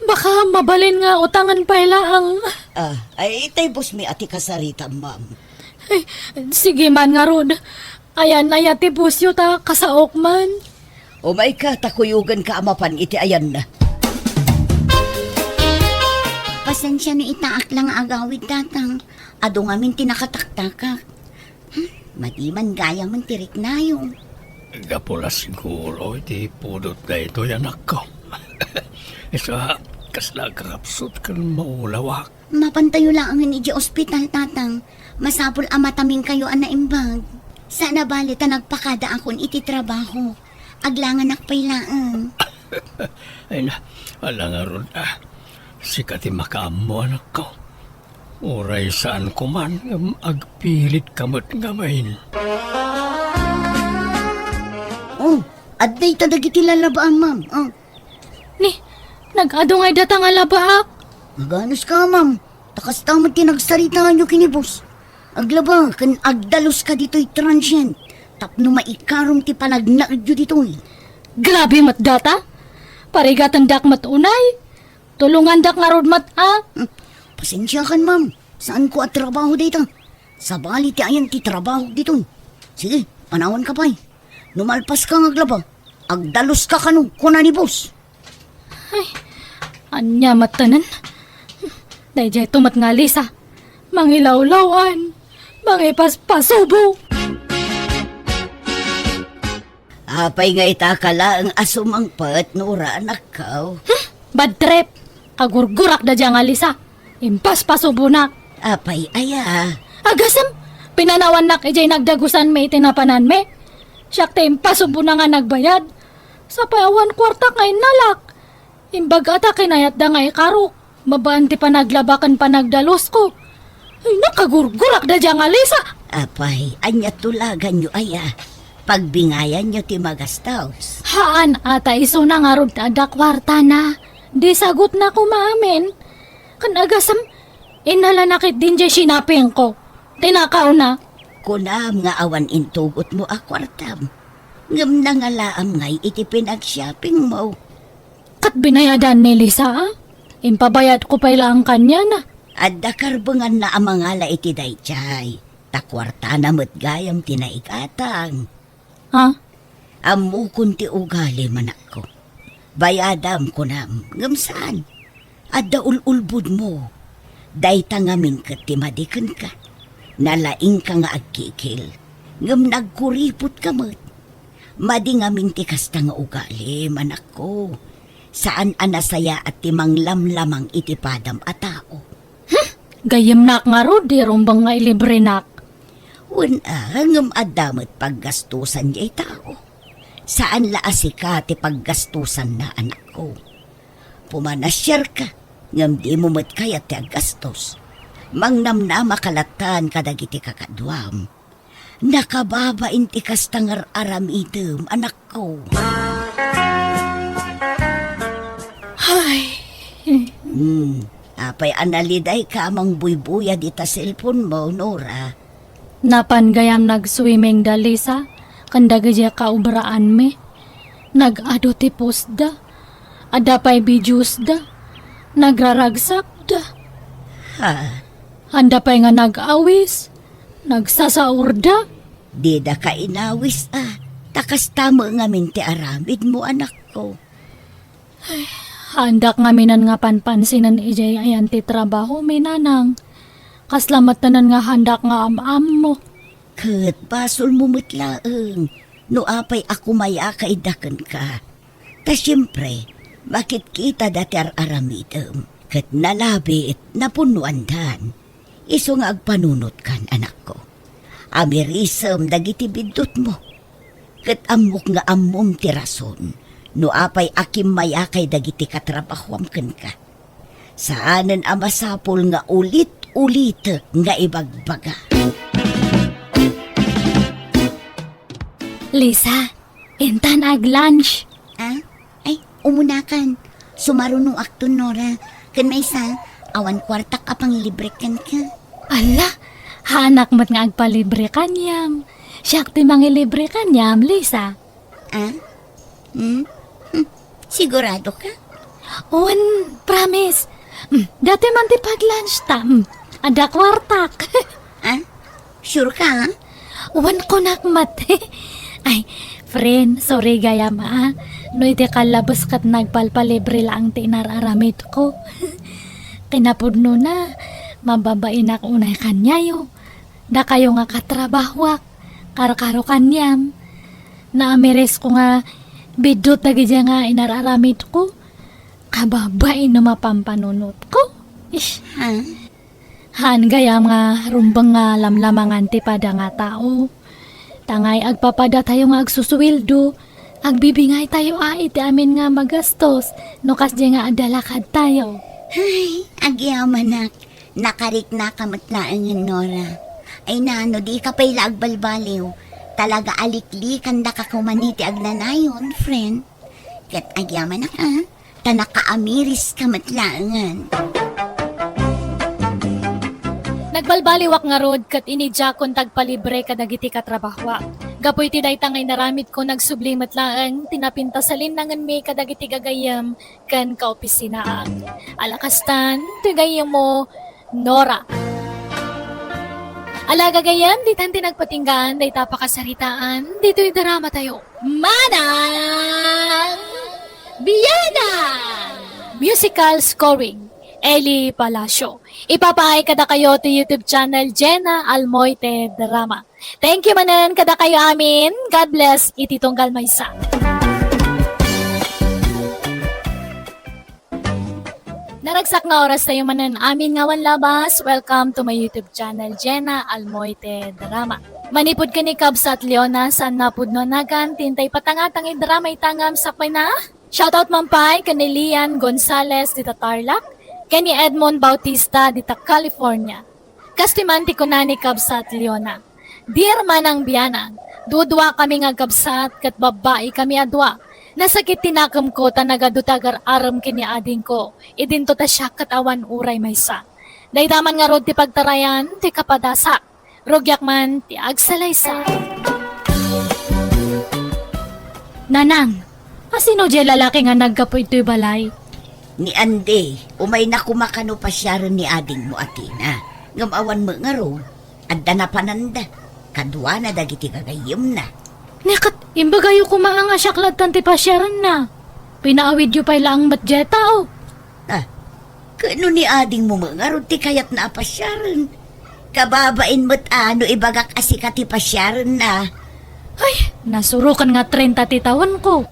Baka mabalin nga utangan pay laeng. Ah, ay, itay boss mi a ti kasaritam, ma'am. Ay, sige man ngarud. Ayan aya ti boss yo ta kasaok man. Umayka ta kuyogenka a mapan iti ayanna. Pasensia no itaak la nga agawid, Tatang. Adu ngamin ti nakataktakak. Hmm, madi man gayamen ti riknayo. Gapu la siguro iti pudot daytoy, anakko. Isu a, kasla agrapsut ken maulawak. Mapantayo laengen idiay ospital, Tatang. Masapul a mataminkayo a naimbag. Saan a bale ta nagpakadaakon iti trabaho. Aglanganak pay laeng. Ay na, ala ngarud a. Sika ti makaammo, anakko. Uray saanko man, ngem agpilitka met ngamin. Oh, adda ita dagiti lalabaam, ma'am. Oh. Ni, nag-adu ngay data nga labaak? Maganuska, ma'am. Ta kasta met ti nagsaritaanyo ken ni boss. Aglaba ken agdaluska ditoy transient tapno maikarom ti panagnaedyo ditoy. Grabe met data! Parigatendak met unay. Tulongandak ngarud met a. Hmm. Pasensiakan, ma'am. Saanko a trabaho dayta. Sabali ti ayan ti trabaho ditoy. Sige, panawanka pay. No malpaska nga aglaba, agdaluska kano, kuna ni boss. Ay, ania met tanen? Daydiay to met nga Lisa. Mangilawlaw-an. Mangipaspasubo. Apay nga ita ka laeng a sumangpet, Nora, anakko? Hmm, bad trip. Kagurgurak da dia nga Lisa. Impaspasubonak. Apay aya? Agasem, pinanawannak idiay nagdagusanmi iti napananmi. Siak ti impasubona nga nagbayad. Sapay awan kuartak nga innalak. Imbag a ta kinayatda nga ikarok. Babaen ti panaglaba ken panagdalusko. Ay, nakagurgurak da dia nga Lisa. Apay, ania tulaganyo aya? Pagbingayanyo ti magastos. Haan, ata isuna ngarud ta adda kuartana. Di sagutna koma amin. Ken agasem, innalanak ketdin diay sinapingko. Tinakawna. Kunam nga awan intugotmo a kuartam. Ngem nangalaam ngay iti pinagshoppingmo. Ket binayadan ni Lisa, a? Impabayadko pay laeng kaniana. Adda karbenganna a mangala iti daydiay. Ta kuartana met gayam ti naigatang. Ha? Ammokon ti ugalim, anakko. Bayadam, kunam, ngem saan. Adda ul-ulbodmo. Dayta ngamin ket ti madi kenka. Nalaingka nga agkikil, ngem nagkuripotka met. Madi ngamin ti kasta nga ugalim, anakko. Saan a nasayaat ti manglamlamang iti padam a tao. Hmm, gayyemnak ngarud, di rumbeng nga ilibrenak. Wen a, ngem adda met paggastosan diay tao. Saan la a sika ti paggastosanna, anakko. Pumanasiarka, ngem dimo met kayat ti aggastos. Mangnamnamaka latta kadagiti kakaduam. Nakababain ti kasta nga ar-aramidem, anakko. Ay. Hmm. Apay a nalidayka a mangbuybuyad ita cellphone mo, Nora? Napan gayam nag-swimming da Lisa ken dagiti kaobraanmi. Nag-adu ti postda. Adda pay videosda. Nagraragsakda. Ha? Anda pay nga nag-awis. Nagsasaurda. Didaka inawis a. Ta kasta met ngamin ti aramidmo, anakko. Ay, haandak ngaminen nga panpansinen idiay ayan ti trabahomi, nanang. Kasla met tanan nga haandak nga am-ammo. Ket basolmo met laeng no apay a kumayaka ida kenka. Ta siempre, makitkitada ti ar-aramidem, ket nalabit, napunnoandan. Isu nga agpanunotkan, anakko. Amirisem dagiti biddutmo. Ket ammok nga ammom ti rason no apay a kimmayakay dagiti katrabahoam kenka. Saanen a masapul nga ulit-ulitek nga ibagbaga. Lisa, intan ag-lunch. Ah? Ay, umunakan. Sumarunoakton, Nora. Ken maysa, awan kuartak a pangilibrek kenka. Ala, haanak met nga agpalibre kaniam. Siak ti mangilibre kaniam, Lisa. Ah? Hmm? Hmm. Sigurado ka? Wen, promise. Hmm, datoy man ti pag-lunch ta. Hmm, adda kuartak. Ah? Sure ka, ha? Wen, kunak met. Ay, friend, sorry gayam, ah. No iti kallabes ket nagpalpalibre laeng ti inar-aramidko. Kinapudnona, mababainak unay kaniayo. Dakayo nga katrabahoak, karkaro kaniam. Naamirisko nga biddut dagidiay nga inar-aramidko. Kababain no mapampanunotko. Ish. Ha? Haan gayam nga rumbeng nga lamlamangan ti pada nga tao. Tangay agpapadatayo nga agsusueldo, agbibingaytayo a iti amin nga magastos no kasdiay nga adda lakadtayo. Ay, agyamanak. Nakariknaka met laengen, Nora. Ay na, no dika pay la agbalbaliw, talaga a liklikandaka koma iti agnanayon, friend. Ket agyamanak a, ta nakaamiriska met laengen. Nagbalbaliwak ngarud ket inidiakon ti agpalibre kadagiti katrabahoak. Gapu iti dayta nga inaramidko, nagsubli met laeng ti napintas a linnangenmi kadagiti gagayyem ken kaopisinaak. Ala kastan, ti gayyemmo, Nora. Ala gagayyem, ditan ti nagpatinggaan dayta a pakasaritaan ditoy dramatayo. Manang Bianan! Musical scoring, Eli Palacio. Ipapaay kadakayo ti YouTube channel Jenna Almoite Drama. Thank you manen kadakayo amin. God bless iti tunggal maysa. Naragsak nga oras tayo manen amin nga awan labas. Welcome to my YouTube channel, Jenna Almoite Drama. Manipud ken ni Kabsat Leona, saan napudno a nagan, ti intay patangatang iti drama ita ngem sakbay na. Shoutout man pay ken ni Lian Gonzalez dita Tarlac, ken ni Edmond Bautista dita California. Kastoy man ti kuna ni Kabsat Leona, "Dear Manang Bianan, duduakami nga agkabsat ket babbai kami a dua. Nasakit ti nakemko ta nagadu ti agar-arem ken ni adingko, idinto ta siak ket awan uray maysa. Dayta man ngarud ti pagtarayan ti kapadasak. Rugiak man ti agsalaysay." Nanang, a sino diay lalaki nga naggapu itoy balay? Ni Andy, umayna koma kano pasiaren ni adingmo a Tina. Ngem awan met ngarud, adda napananda. Kaduana dagiti gagayyemna. Ni ket, imbagayo koma nga siak lattan ti pasiarenna. Pinaawidyo pay laeng met diay tao. Ah, ket no ni adingmo met ngarud ti kayatna a pasiaren, kababain met a no ibagak a sika ti pasiarenna. Ay, nasuroken nga trenta ti tawenko.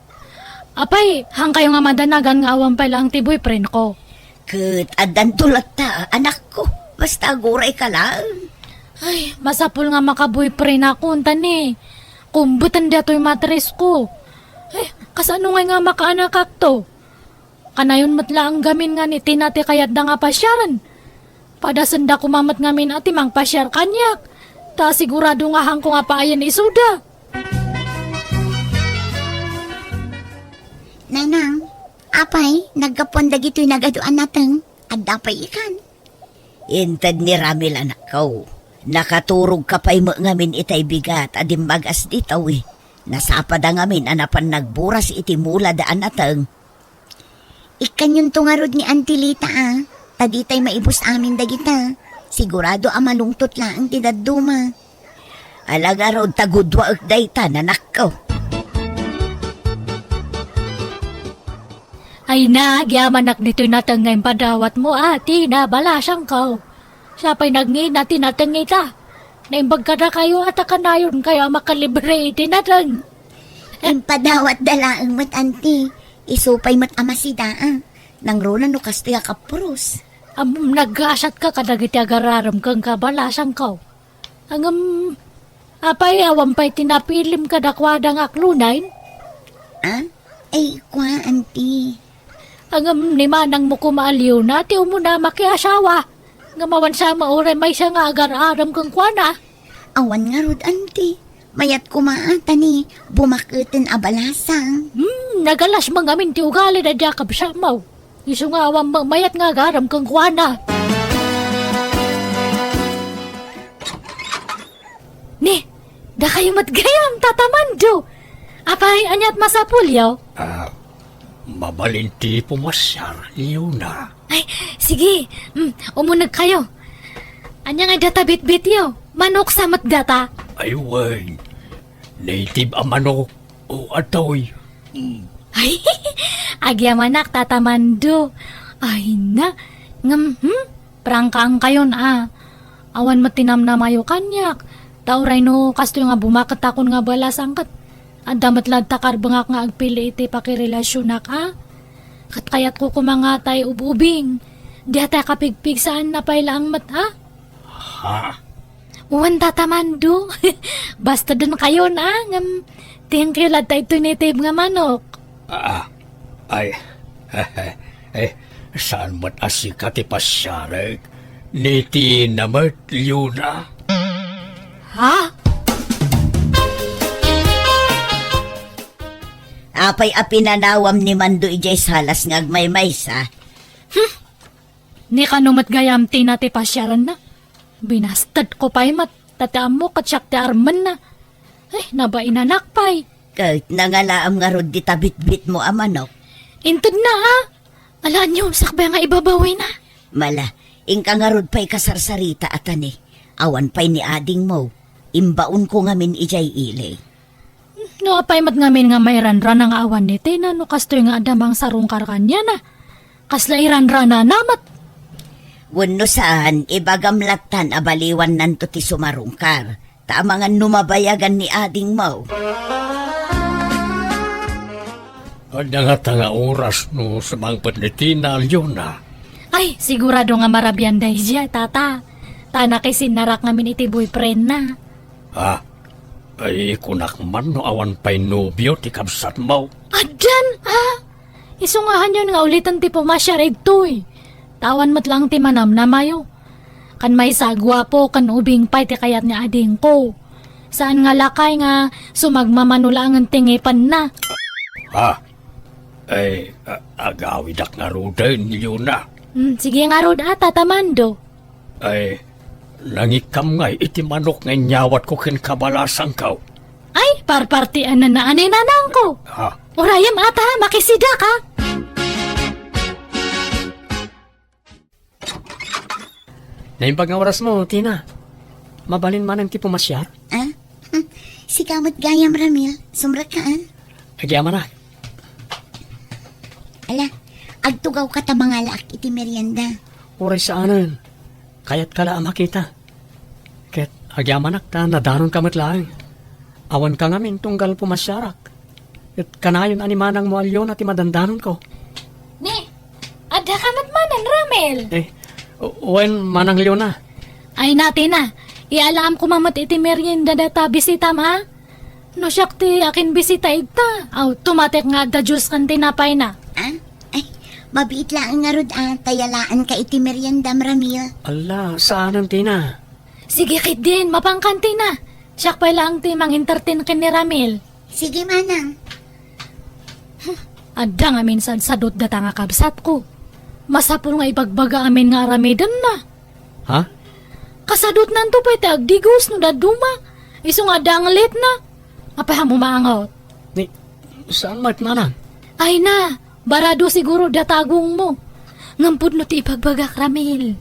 Apay, haankayo nga madanagan nga awan pay laeng ti boyfriendko? Ket addanto latta, anakko. Basta agurayka laeng. Ay, masapul nga maka-boyfriendakon, ta ni, kumbeten daytoy matrisko. Ay, kasano ngay nga makaanakakto? Kanayon met laeng gamin nga ni Tina ti kayatda nga pasiaren. Padasenda koma met ngamin a ti mangpasiar kaniak. Ta sigurado nga haanko nga paayen isuda. Nanang, apay, naggapuan dagitoy nagadu a nateng? Adda pay ikan? Inted ni Ramil, anakko. Nakaturogka pay met ngamin itay bigat a dimmagas ditoy. Nasapada ngamin a napan nagburas iti mulada a nateng. Ikkanyonto ngarud ni Auntie Lita a, ta ditay maibus amin dagita. Sigurado a malungtot laeng ti dadduma. Ala ngarud ta gudwaek dayta, nanakko. Ay na, agyamanak ditoy nateng nga impadawatmo a, Tina, balasangko. Siak pay nagngina ti nateng ita. Naimbag kadakayo a ta kanayonkayo a makalibre iti nateng. Impadawatda laeng met, Auntie. Isu pay met a masida a. Nangruna no kastoy a kapuros. Ammom, naggasatka kadagiti agar-arem ken kabalasangko. Ngem, apay, awan pay ti napilim kadakuada nga aklonay? Ah? Ay, kua, Auntie. Ngem ni manangmo koma a Leona ti umuna makiasawa. Ngem awan sa mauray maysa nga agar-arem kenkuana. Awan ngarud, Auntie. Mayat koma a, ta ni, bumaketen a balasang. Hmm, nagalas man ngamin ti ugali daydi a kabsatmo. Isu nga awan met mayat nga agar-arem kenkuana. Dakayo met gayam, Tata Mando. Apay, ania't masapulyo? Ah, mabalin ti pumasiar, Leona. Ay, sige. Mm, umunegkayo. Ania ngay data bitbityo? Manok sa met data? Ay, wen. Native a manok. O, atoy. Mm. Ay, agyamanak, Tata Mando. Ay na. Ngem, hmm? Prangkaankayon, a. Awan met ti namnamayo kaniak. Ta uray no kastoy nga bumakettakon nga balasang ket adda met latta karbengak nga agpili iti pakirelasionak, a. Ket kayatko koma nga tay ub-ubing. Diatay kapigpig saan a pay laeng met, a. Ha? Wen, Tata Mando. Basta denkayon, a, ngem thank you latta itoy native nga manok. Ah, ay, eh, saan met a sika ti pasiarek? Ni Tina met, Leona? Ha? Apay a pinanawam ni Mando idiay salas nga agmaymaysa? Hmm. Ni kano met gayam Tina ti pasiarenna? Binastedko pay met, ta ti ammo ket siak ti armenna. Ay, nabainanak pay. Ket nangalaam ngarud dita bitbitmo a manok? Intedna, a. Ala, aniaw, sakbay nga ibabawina. Mala, inka ngarud pay kasarsarita a tani. Awan pay ni adingmo. Imbaonko ngamin idiay ili. No apay met ngamin nga mairanrana nga awan ni Tina no kastoy nga adda mangsarungkar kaniana? Kasla iranranana met? Wenno saan, ibagam lattan a baliwannanto ti sumarungkar, ta amangan no mabayagan ni adingmo. Adda ngata nga oras no sumangpet ni Tina, Leona? Ay, sigurado nga marabian daydiay, Tata. Ta nakisinnarak ngamin iti boyfriendna. Ha? Ay, kunak man no awan pay nobio ti kabsatmo. Addan, a? Isu nga hanyon nga uliten ti pumasiar igtoy. Ta awan met laeng ti manamnamayo. Kan maysa a guapo ken ubing pay ti kayat ni adingko. Saan nga lakay nga sumagmamano laengen ti ngipenna. Ha? Ay, a-, agawidak ngaruden, Leona. Hmm, sige ngarud, a, Tata Mando. Ay, nangikkam ngay iti manok nga inyawatko ken kabalasangko. Ay, parpartian na naan ni nanangko. Ha? Urayem ata, makisidaka. Naimbag nga orasmo, Tina. Mabalin manen ti pumasiar? Ah? Hmm. Sika met gayam, Ramil. Sumrekka, a. Agyamanak. Ala, agtugawka ta mangalaak iti merienda. Uray saanen. Kayatka la a makita. Ket agyamanak ta nadanonka met laeng. Awanka ngamin tunggal pumasiarak. Ket kanayon a ni manangmo a Leona ti madandanonko. Ni, addaka met manen, Ramil? Eh, wen, Manang Leona. Ay, Tina, iyalam koma met iti merienda data bisitam, a? No siak ti akinbisita ita, automatic nga adda juice ken tinapayna. Ah? Ay, mabiit laeng ngarud a, ta yalaanka iti meriendam, Ramil. Ala, saanen, Tina. Sige ketdin, mapankan, Tina. Siak pay laeng ti mang-entertain ken ni Ramil. Sige, manang. Adda ngamin sadsadot data nga kabsatko. Masapul nga ibagbaga amin nga aramidenna. Ha? Kasadotnanto pay ti agdigos no dadduma. Isu nga adda nga letna. Apay a maangot? Ni, saan met, manang? Ay na, barado siguro datagongmo. Ngem pudno ti ibagbagak, Ramil.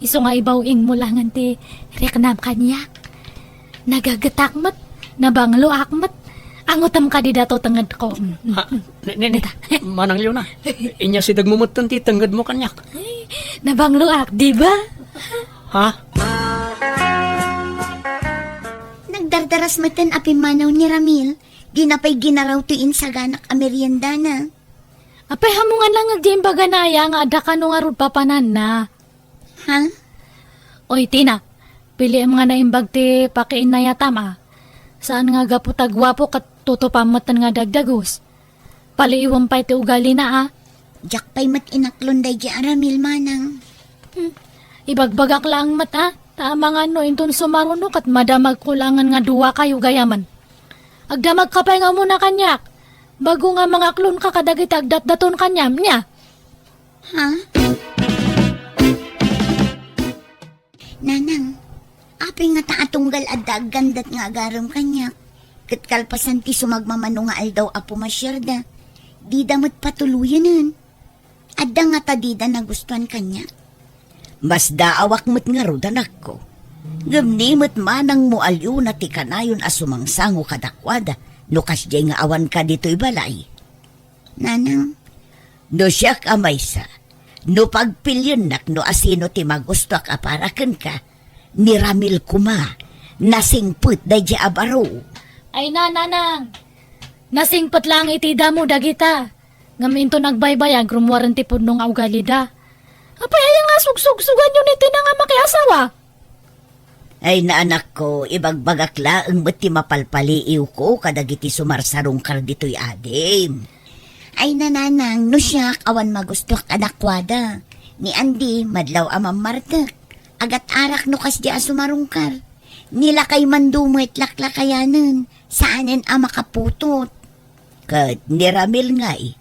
Isu nga ibaw-ingmo laengen ti riknam kaniak. Nagagetak met, nabangloak met. Angotem kadi dato tengedko. Mm, mm, Ha? mm. Ni, ni, ni, Dita. Manang Leona, inyasidegmo metten ti tengedmo kaniak. Ay, nabangloak, di ba? Ha? Nagdardaras metten a pimmanaw ni Ramil. Dina pay ginaraw ti insaganak a meriendana. Apay, ammoan lang nga di imbagana aya nga adda kano ngarud papananna. Ha? Oy, Tina, piliem nga naimbag ti pakiinnayatam, a. Saan nga gapu ta guapo ket tutupam metten nga dagdagus. Paliiwem pay ti ugalina, a. Diak pay met inaklon daydi a Ramil, manang. Hmm. Ibagbagak laeng met, a. Ta amangan no inton sumaruno ket madamagko laengen nga duakayo gayamen. Agdamagka pay nga umuna kaniak. Bago nga mangaklonka kadagiti agdatdaton kaniam, nia? Ha? Nanang, Apay ngata a tunggal adda aggandat nga agarem kaniak? Ket kalpasan ti sumagmamano nga aldaw a pumasiarda, dida met patuloyenen. Adda ngata dida nagustuan kaniak? Masdaawak met ngarud, anakko. Ngem ni met manangmo a Leona ti kanayon a sumangsango kadakuada no kasdiay nga awanka ditoy balay. Nanang. No siak a maysa, no pagpiliennak no asino ti magustuak a para kenka, ni Ramil koma, nasingpet daydiay a baro. Ay na, nanang! Nasingpet laeng iti damo dagita. Ngem inton agbaybayag, rummuaren ti pudno nga ugalida. Apay aya nga sugsugsuganyo ni Tina nga makiasawa? Ay, na, anakko, ibagbagak laeng met ti mapalpaliiwko kadagiti sumarsarungkar ditoy adim. Ay, na, nanang, no siak, awan magustuak kadakuada. Ni Andy, madlaw a mammartek. Agat-arak no kasdi a sumarungkar. Ni lakay Mando met laklakayanen, saanen a makaputot. Ket ni Ramil ngay,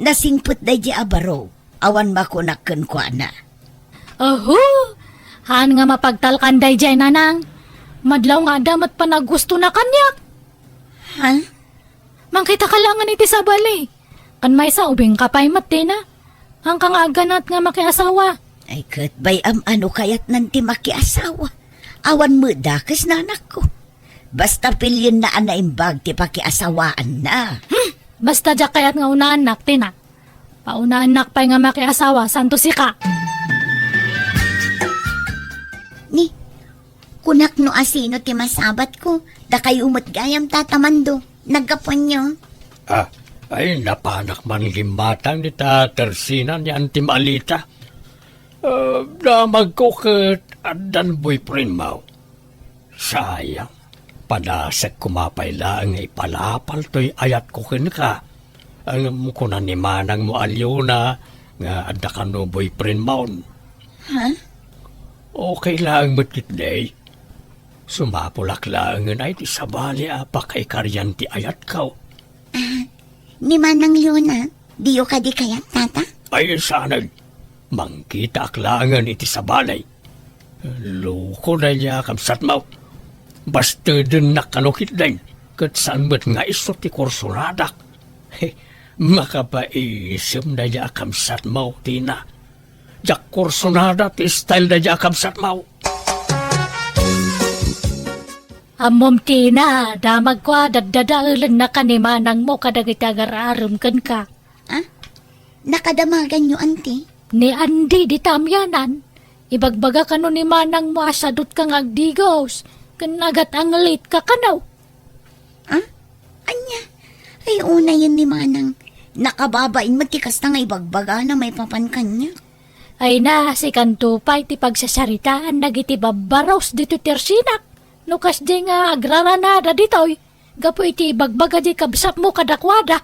nasingpet daydiay a baro, awan makunak kenkuana. Aho! Haan nga mapagtalkan daydiay, nanang. Madlaw nga adda met panagustona kaniak. Ha? Mangkitaka laengen iti sabali. Ken maysa, ubingka pay met, Tina. Haanka nga agganat nga makiasawa. Ay, ket bay-am a no kayatnan ti makiasawa. Awan met dakes, nanakko. Basta pilienna a naimbag ti pakiasawaanna. Hmm, basta diak kayat nga unaannak, Tina. Paunaannak pay nga makiasawa, santo sika. Ni, kunak no asino ti masabatko, dakayo met gayam, Tata Mando. Naggapuanyo? Ah, ay, napanak man limmatang dita Tersina ni Auntie Malita. Ah, damagko ket addan boyfriend mo. Sayang, padasek koma pay laeng nga ipalapal toy ayatko kenka. Ngem kuna ni manangmo a Leona nga adda kano boyfriend mo. Ha? Okay laeng met ketdi. Sumapulak laengen ay ti sabali a pakaikarian ti ayatko. Ah, ni Manang Leona, diyo kadi kayat, Tata? Ay, saan. Mangkitaak laengen iti sabali. Loko daydiay a kabsatmo. Bastedennak kano ketdin, ket saan met nga isu ti kursonadak. He, makapaisem daydiay a kabsatmo, Tina. Diak kursonada ti style daydiay a kabsatmo. Ammom, Tina, damagko a daddadaelennaka ni manangmo kadagiti agar-arem kenka. Ah? Nakadamaganyo, Auntie? Ni Andy dita amianan. Ibagbaga kano ni manangmo a sadutka nga agdigos, ken agat-angelitka kano. Ah? Ania? Ay, unayen ni manang. Nakababain met ti kasta nga ibagbagana maipapan kaniak. Ay na, sikanto pay ti pagsasaritaan dagiti babbaros ditoy Tersinak. No kasdi nga agraranada ditoy, gapu iti ibagbaga di kabsatmo kadakuada.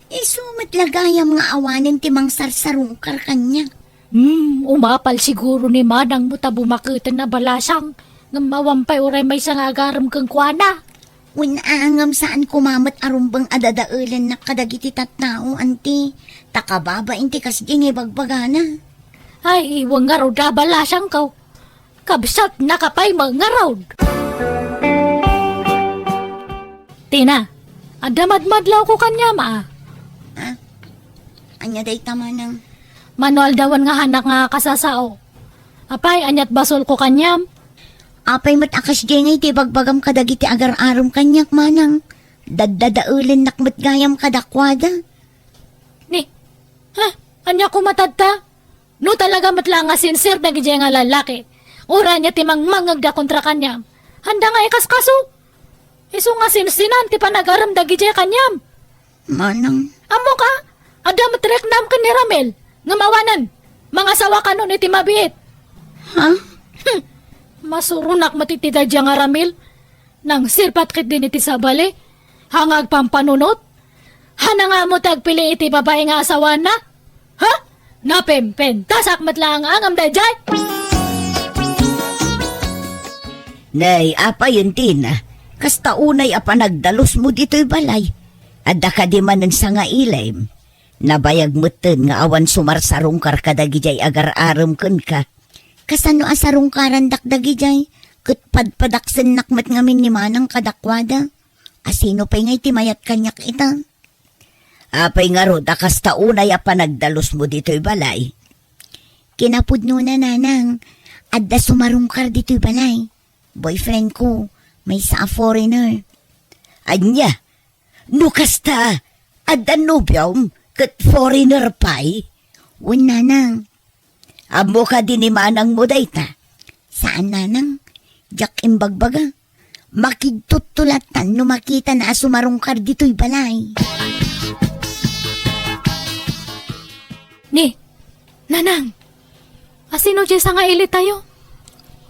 Isu met la gayam nga awanen ti mangsarsarungkar kaniak. Hmm, umapal siguro ni manangmo ta bumaketen a balasang, ngem awan pay uray maysa nga agarem kenkuana. Wen a, ngem saan koma met a rumbeng a dadaelennak kadagiti tattao, Auntie. Ta kababain ti kasdi nga ibagbagana. Ay, wen ngarud a balasangko. Kabsatnaka pay met ngarud. Tina, adda madmadlawko kaniam, a. Ah? Ania dayta, manang? Mano aldawen nga haanak nga kasasao. Apay, aniat basolko kaniam? Apay met a kasdiay nga iti ibagbagam kadagiti agar-arem kaniak, manang? Daddadaelennak met gayam kadakuada. Ni, ha? Ania koma tatta? No talaga met la nga sincere dagidiay nga lallaki, uray ania ti mangmangngegda kontra kaniam, haanda nga ikaskaso. Isu nga sinsinan ti panagarem dagidiay kaniam. Manang. Ammoka, adda met riknam ken ni Ramil, ngem awanen, mangasawa kanon iti mabiit. Ha? Hmm. Masuronak met iti daydiay nga Ramil. Nangsirpat ketdin iti sabali. Haan nga agpampanunot. Haan nga ammo ti agpili iti babai nga asawaanna. Ha? Napimpintasak met laeng ngem daydiay. Nay, apayen, Tina, kasta unay a panagdalusmo ditoy balay. Adda kadi manen sangailim. Nabayag metten nga awan sumarsarungkar kadagidiay agar-arem kenka. Kasano a sarungkarandak dagidiay? Ket padpadaksennak met ngamin ni Manang kadakuada. Asino pay ngay ti mayat kaniak ita? Apay ngarud a kasta unay a panagdalusmo ditoy balay? Kinapudnona, Nanang, adda sumarungkar ditoy balay. Boyfriend ko, maysa a foreigner. Ania? No kasta, adda nobiom ket foreigner pay? Wen, Nanang. Ammo kadi ni manangmo dayta? Saan, Nanang. Diak imbagbaga. Makigtutto lattan no makitana a sumarungkar ditoy balay. Ni, Nanang, asino jay sangaili tayo?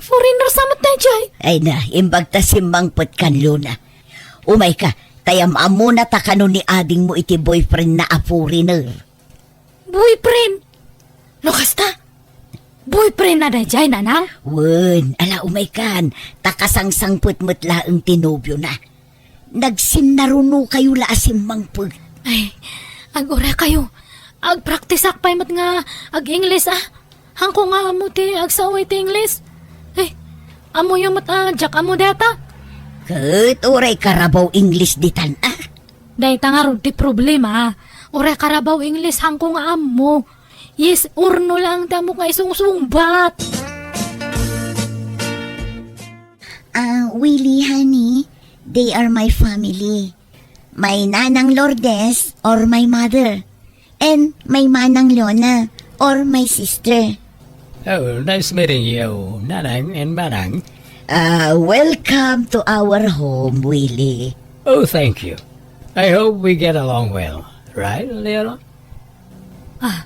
Foreigner sa met dayjay. Ay na, imbag ta simmangpet kan Luna. Umayka, ta am-ammona ta kano ni adingmo iti boyfriend na a foreigner. Boyfriend? No kasta? Boyfriend na dayjay, Nanang? Wen, ala umaykan, ta kasangsangpet met laeng ti nobiona. Nagsinnarunokayo la a simmangpet. Ay, ag-uray kayo. Agpraktisak pay met nga ag-Ingles, ah. Hangko nga ammo ti agsao iti Ingles. Ay, ammoyo met a diak ammo dayta. Ket uray karabaw Ingles ditan, ah. Dayta ngarud ti problema, ah. Uray karabaw Ingles, hangko nga ammo. Yes or no lang ti ammok nga isungsungbat. Ah, Willie, honey, they are my family. My Nanang Lourdes or my mother. And my Manang Lona or my sister. Oh, nice meeting you, Nanang and Manang. Ah, welcome to our home, Willie. Oh, thank you. I hope we get along well. Right, Leona? Ah,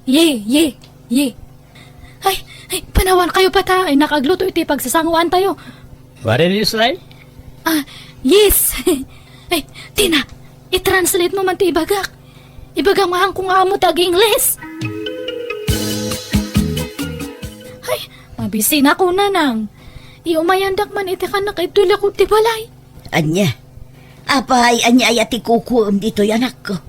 ye, ye, ye. Ay, ay, panawan kayo pa ta. Ay, nakagluto iti pagsasanguan tayo. What did you say? Ah, yes. Ay, Tina, i-translate mo man ti ibagak. Ibagam nga hangko nga ammo ti ag-Ingles. Ay, mabisina ko, Nanang. Iumayandak man iti kanak iti likod ti balay. Ania? Apay, ania aya ti kukuem ditoy, anakko?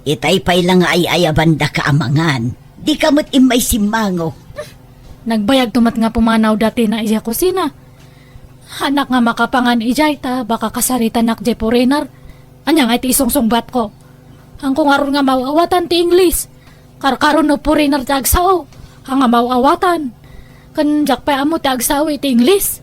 Itay pay la nga ay-ayabandaka a mangan. Dika met immay simmango. Nagbayag to met nga pumanaw dati na iya kusina. Anak nga makapangan ijay ta baka kasaritanak jay foreigner. Ania nga iti isungsungbat ko? Hangko ngarud nga maawatan ti Ingles. Karkaro no foreigner ti agsao, anga maawatan. Ken diak pay ammo ti agsao iti Ingles.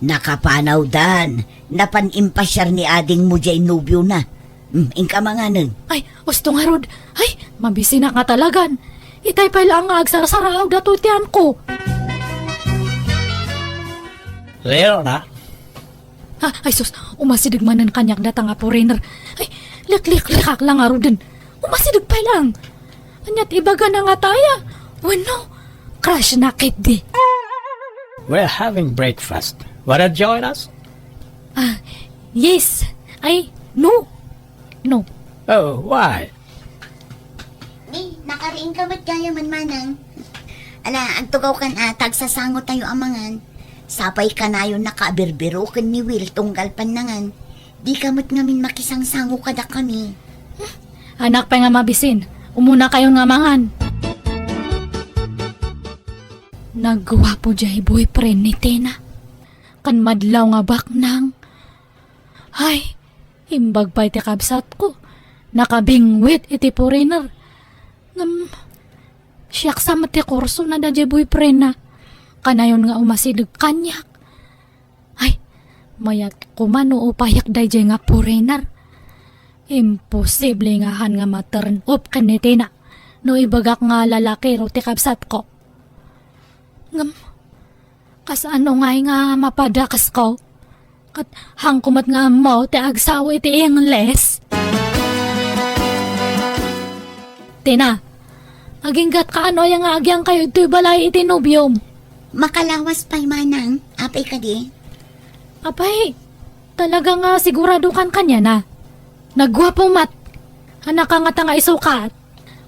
Nakapanawdan, napan impasiar ni adingmo jay nobiona. Hmm, inka manganen. Ay, usto ngarud. Ay, mabisinak nga talagan. Itay pay laeng nga agsarsaraawda toy ti anko. Leona? Ah, ay sus, umasideg manen kaniak data nga foreigner. Ay, likliklikak lang ngaruden. Umasideg pay lang. Ania ti ibagana nga taya? Wenno, crush na ketdi. We're having breakfast. Wanna join us? Ah, yes. Ay, no. No. Oh, why? Ni, nakariing ka met gayam, Manang. Ala, agtugawkan a, ta agsasango tayo a mangan. Sapay kanayon nakaabirbiro ken ni Will tunggal pannangan. Dika met ngamin makisangsango kadakami. Anak pay nga mabisin, umuna kayon nga mangan. Nagguapo jay boyfriend ni Tina. Kan madlaw nga baknang. Ay, imbag pay ti kabsatko. Nakabingwit iti foreigner. Ngem, siak sa met ti kursona dayjay boyfriendna. Kanayon nga umasideg kaniak. Ay, mayat koma no upayak dayjay nga foreigner. Imposible nga han nga ma-turn off ken ni Tina no ibagak nga lalakiro ti kabsatko. Ngem, kasano ngay nga mapadakesko? Ket hanko met nga ammo ti agsao iti Ingles. Tina, aginggatka no aya nga agyangkayo ditoy balay iti nobiom? Makalawas pay, Manang. Apay kadi? Apay, talaga nga sigurado kan kaniana? Nagguapo met. Anaka ngata nga isukat?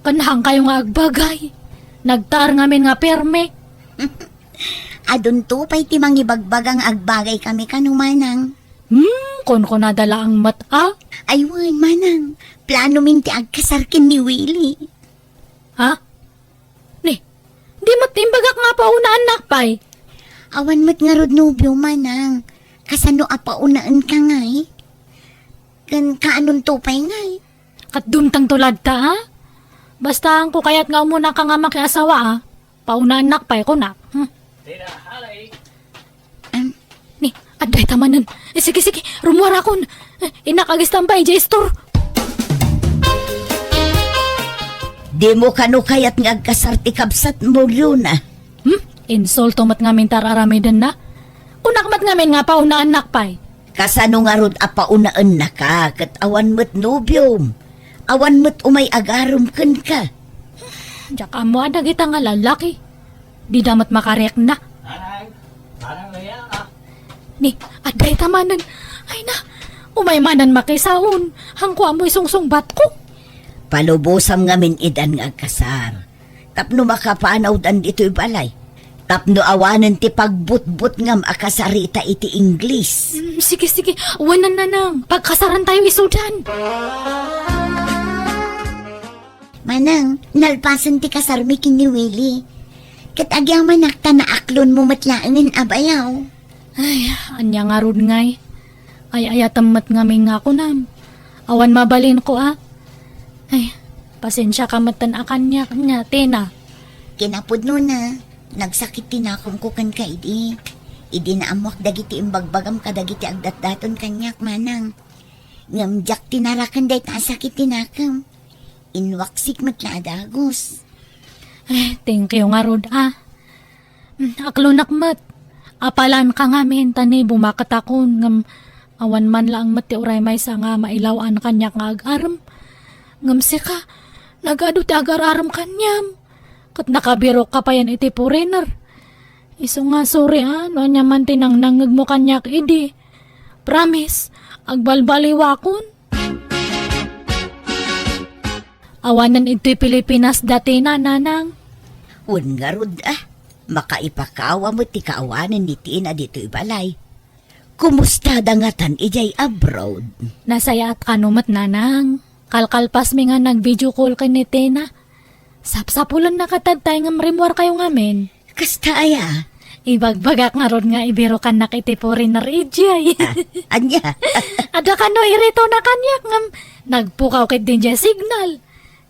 Ken hankayo nga agbagay. Nagtaar ngamin nga perme. Adunto pay ti mangibagbaga nga agbagay kami kano, Manang. Hmm, kunkunada laeng met a. Ay wen, Manang. Planomin ti agkasar ken ni Willie. Ha? Ni, di met imbagak nga paunaan nak pay. Awan met ngarud nobio, manang. Kasano a paunaenka ngay? Ken kaanonto pay ngay? Ket dumtengto latta, a? Basta, haanko kayat nga umunaka nga makiasawa, a? Paunaennak pay, kunak. Hmm. Ni, adda ita manen. Eh, sige, sige, rummuarakon. Eh, innak agistambay idiay istor. Dimo kano kayat nga agkasar ti kabsatmo, Leona? Hmm? Insulto met ngamin ti ar-aramidenna? Kunak met ngamin nga paunaennak pay. Kasano ngarud a paunaennaka ket awan met nobiom? Awan met umay agarem kenka? Diak ammo a dagita nga lallaki. Dida met makariakna. Ni, adda ita manen. Ay na, umay manen makisaon. Haanko ammo isungsungbatko. Palubosam ngamin idan nga agkasar. Tapno makapanawdan ditoy balay. Tapno awanen ti pagbutbutngam a kasarita iti Ingles. Mm, sige, sige. Wen, nanang. Pagkasarantayo isudan. Manang, nalpasen ti kasarmi ken ni Willie. Ket agyamanak ta naaklonmo met laengen a bayaw. Ay, ania ngarud ngay? Ay-ayatem met ngamin nga kunam. Awan mabalinko, a. Ay, pasensiaka metten a kaniak, nia, Tina. Kinapudnona, nagsakit ti nakomko kenka idi. Idi naammoak dagiti imbagbagam kadagiti agdatdaton kaniak, manang. Ngem diak tinaraken dayta a sakit ti nakem. Inwaksik met la a dagus. Eh, thank you ngarud, a. Mm, aklonak met. Apalanka ngamin, ta ni bumaketakon, ngem awan man laeng met ti uray maysa nga mailaw-an kaniak nga agarem. Ngem sika, nagadu ti agar-arem kaniam. Ket nakabirokka payen iti foreigner. Isu nga, sorry, a, no ania man ti nangnangngegmo kaniak idi. Promise, agbalbaliwakon. Awanen idtoy Pilipinas da Tina, nanang. Wen ngarud, a. Makaipakawa met ti kaawanen ni Tina ditoy balay. Kumustada ngatan idiay abroad? Nasayaat kano met, nanang. Kalkalpasmi nga nag-video call ken ni Tina. Sapsapulennaka ta tay ngem rimmuarkayo ngamin. Kasta aya? Ibagbagak ngarud nga ibirokannak iti foreigner idiay. Ah, ania? Adda kano iritona kaniak ngem nagpukaw ketdi idiay signal.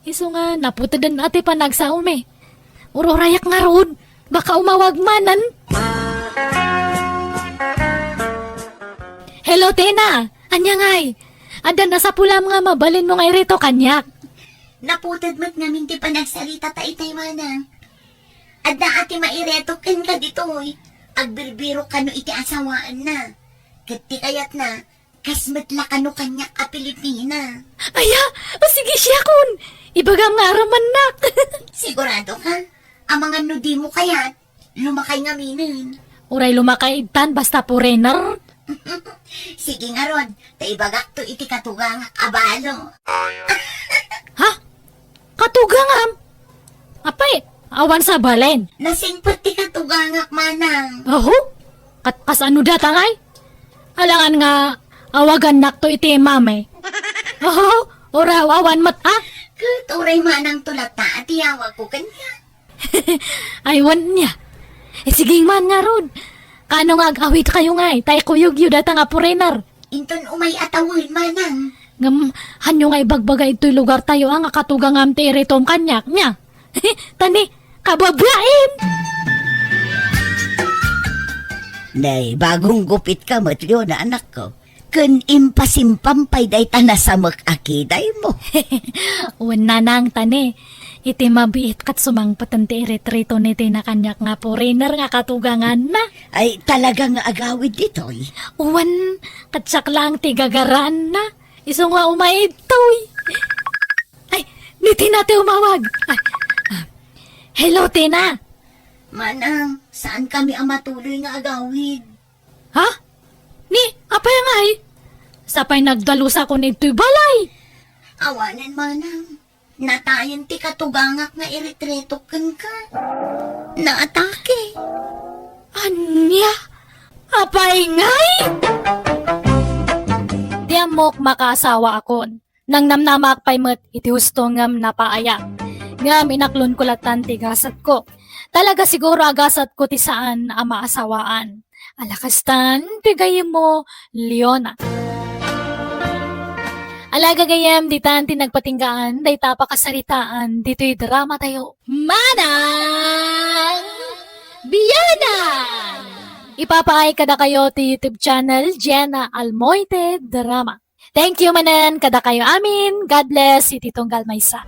Isu nga naputeden a ti panagsaomi. Ururayak ngarud, baka umawag manen. Hello, Tina! Ania ngay? Adda nasapulam nga mabalinmo nga irito kaniak? Naputed met ngamin ti panagsarita ta itay, manang. Adda a ti mairetok kenka ditoy. Agbirbirok kano iti asawaenna. Ket ti kayatna, kas met la kano kaniak a Pilipina. Aya, o sige, siakon. Ibagam nga arammannak. Sigurado ka? Amangan no dimo kayat, lumakay ngaminen. Uray lumakay ittan, basta foreigner. Sige ngarud, ta ibagakto iti katugangak a balo. Ha? Katugangam? Apay, awan sabalen. Nasingpet ti katugangak, manang. Aho? Kat-, kasano data ngay? Alangan nga awagannakto iti mami. Aho? Uraw, awan met, a? Ket uray manang to latta a tiyawagko kaniak. Ay, wen nia. Eh, sige man ngarud. Kano nga ag-awidkayo ngay, tay kuyogyo data nga foreigner. Inton umay a tawen, manang. Ngem, hanyo nga ibagbaga itoy lugartayo a nga katugangam ti iritom kaniak, nia? Tani, kababain! Nay, bagong gupitka met, Leona, anakko. Ken impasimpam pay dayta nasamek a kidaymo. Wen, nanang, tani, iti mabiit ket sumangpeten ti iritritona ti nakaniak nga foreigner nga katuganganna. Ay, talaga nga agawid ditoy? Wen, ket siak laeng ti gagaraanna. Isu nga umay ditoy. Ay, ni Tina ti umawag. Ay, ah. Hello, Tina. Manang, saan kami a matuloy nga agawid? Ha? Ni, apay ngay? Sapay nagdalusakon idtoy balay. Awanen, manang. Natayen ti katugangak nga iritretok kenka. Naatake. Ania? Apay ngay? Di ammok makaasawaakon. Nangnamnamaak pay met iti husto ngem napaayak. Ngem inaklonko lattan ti gasatko. Talaga siguro a gasatko ti saan a maasawaan. Ala kastan ti gayyemmo, Leona. Ala gagayyem, ditan ti nagpatinggaan dayta a pakasaritaan ditoy dramatayo. Manang Biyanan! Ipapaay kadakayo ti YouTube channel Jenna Almoite Drama. Thank you manen kadakayo amin. God bless iti tunggal maysa.